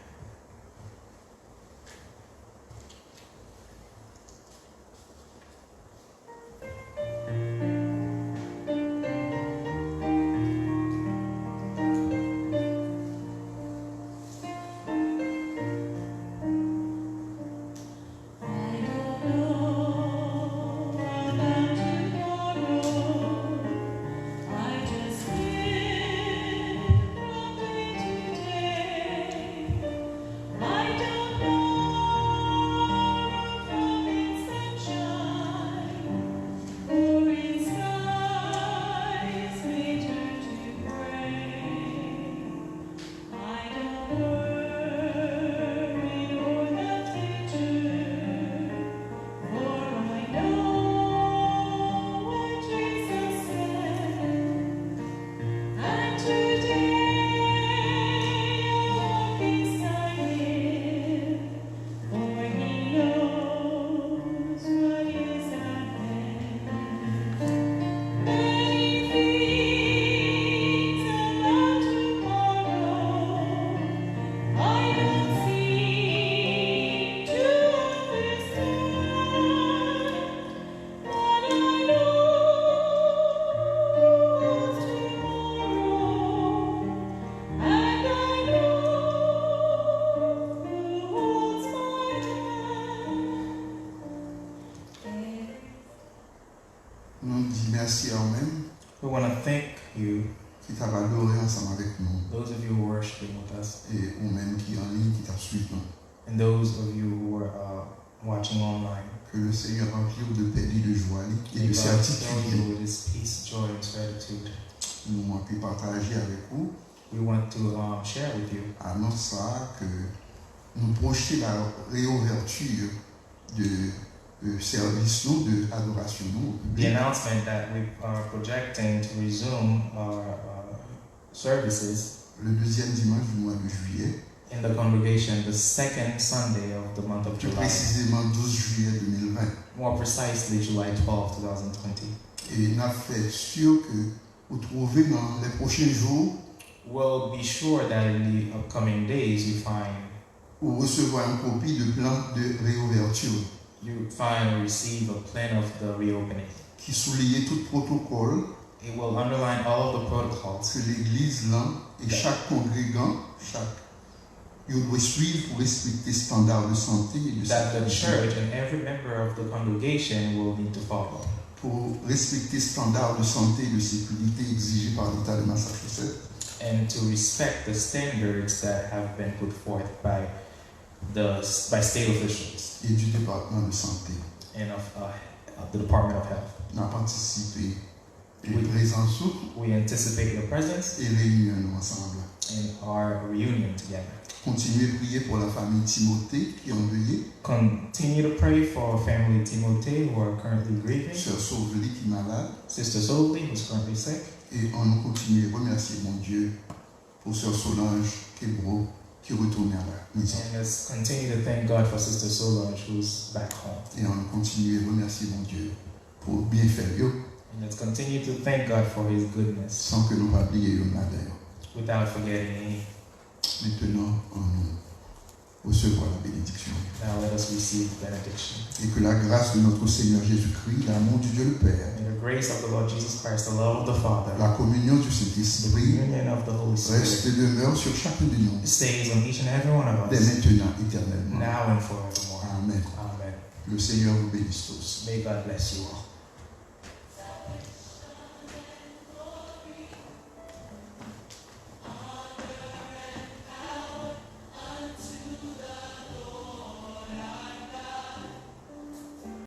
Nou di mèsi a ou menm. We want to thank you ki t ap adore ansanm avèk nou, those of you who are worshiping with us, e ou menm ki an liy, ki t ap swiv nou. and those of you who are uh, watching online. Que le Seigneur remplit de paix et de joie li, et May de God fill certitude. You with His peace, joy, and certitude. Nou anvi pataje avèk ou We want to um, share with you anons sa ke nou pwojte la réouverture de euh, sèvis nou, de adorasyon nou au the public. Announcement that we are projecting to resume our uh, services Le deuxième dimanche du mois de juillet, in the congregation the second Sunday of the month of plus July, précisément douze juillet deux mille vingt. More precisely July twelfth, twenty twenty. E n ap fè si ke ou twouve nan lè pwochen jou We'll be sure that in the upcoming days you find ou resevwa yon kopi de plan de réouverture you find or receive a plan of the reopening. Ki souliye tout pwotokòl It will underline all of the protocols ke legliz lan e chak kongregan, chak yo dwe swiv pou respekte standard de santé e de that the sécurité. Church and every member of the congregation will need to follow Pou respekte standard de santé e de sécurité exigé par l'État de Massachusetts and to respect the standards that have been put forth by the by state officials et du département de santé. And of uh, the Department of Health. N ap antisipe Oui. Prezans ou We anticipate your presence e reyinyon nou ansanm. In our reunion together. Kontinye priye pou la famille Timothée qui est endeuillée. Continue to pray for family Timothée who are currently grieving. Sœur Sauvely qui est malade. Sister Solely, who's currently sick. E an nou kontinye remèsye Bondye pou Sœur Solange Kebro ki retounen a la maison. And let's continue to thank God for Sister Solange, who's back home. E an nou kontinye remèsye Bondye pou byenfè yo. And let's continue to thank God for His goodness. San ke nou pa bliye youn ladan yo. Without forgetting any. Maintenant, an nou resevwa la bénédiction. Now let us receive the benediction. Et que la grâce de notre Seigneur Jésus-Christ, l'amour du Dieu le Père, May the grace of the Lord Jesus Christ, the love of the Father, la communion du the Saint-Esprit communion of the Holy Spirit reste et demeure sur chacun de nous, stays on each and every one of dès us, maintenant et éternellement. Now and forevermore. Amen. Amen. Le Seigneur vous bénisse tous. May God bless you all.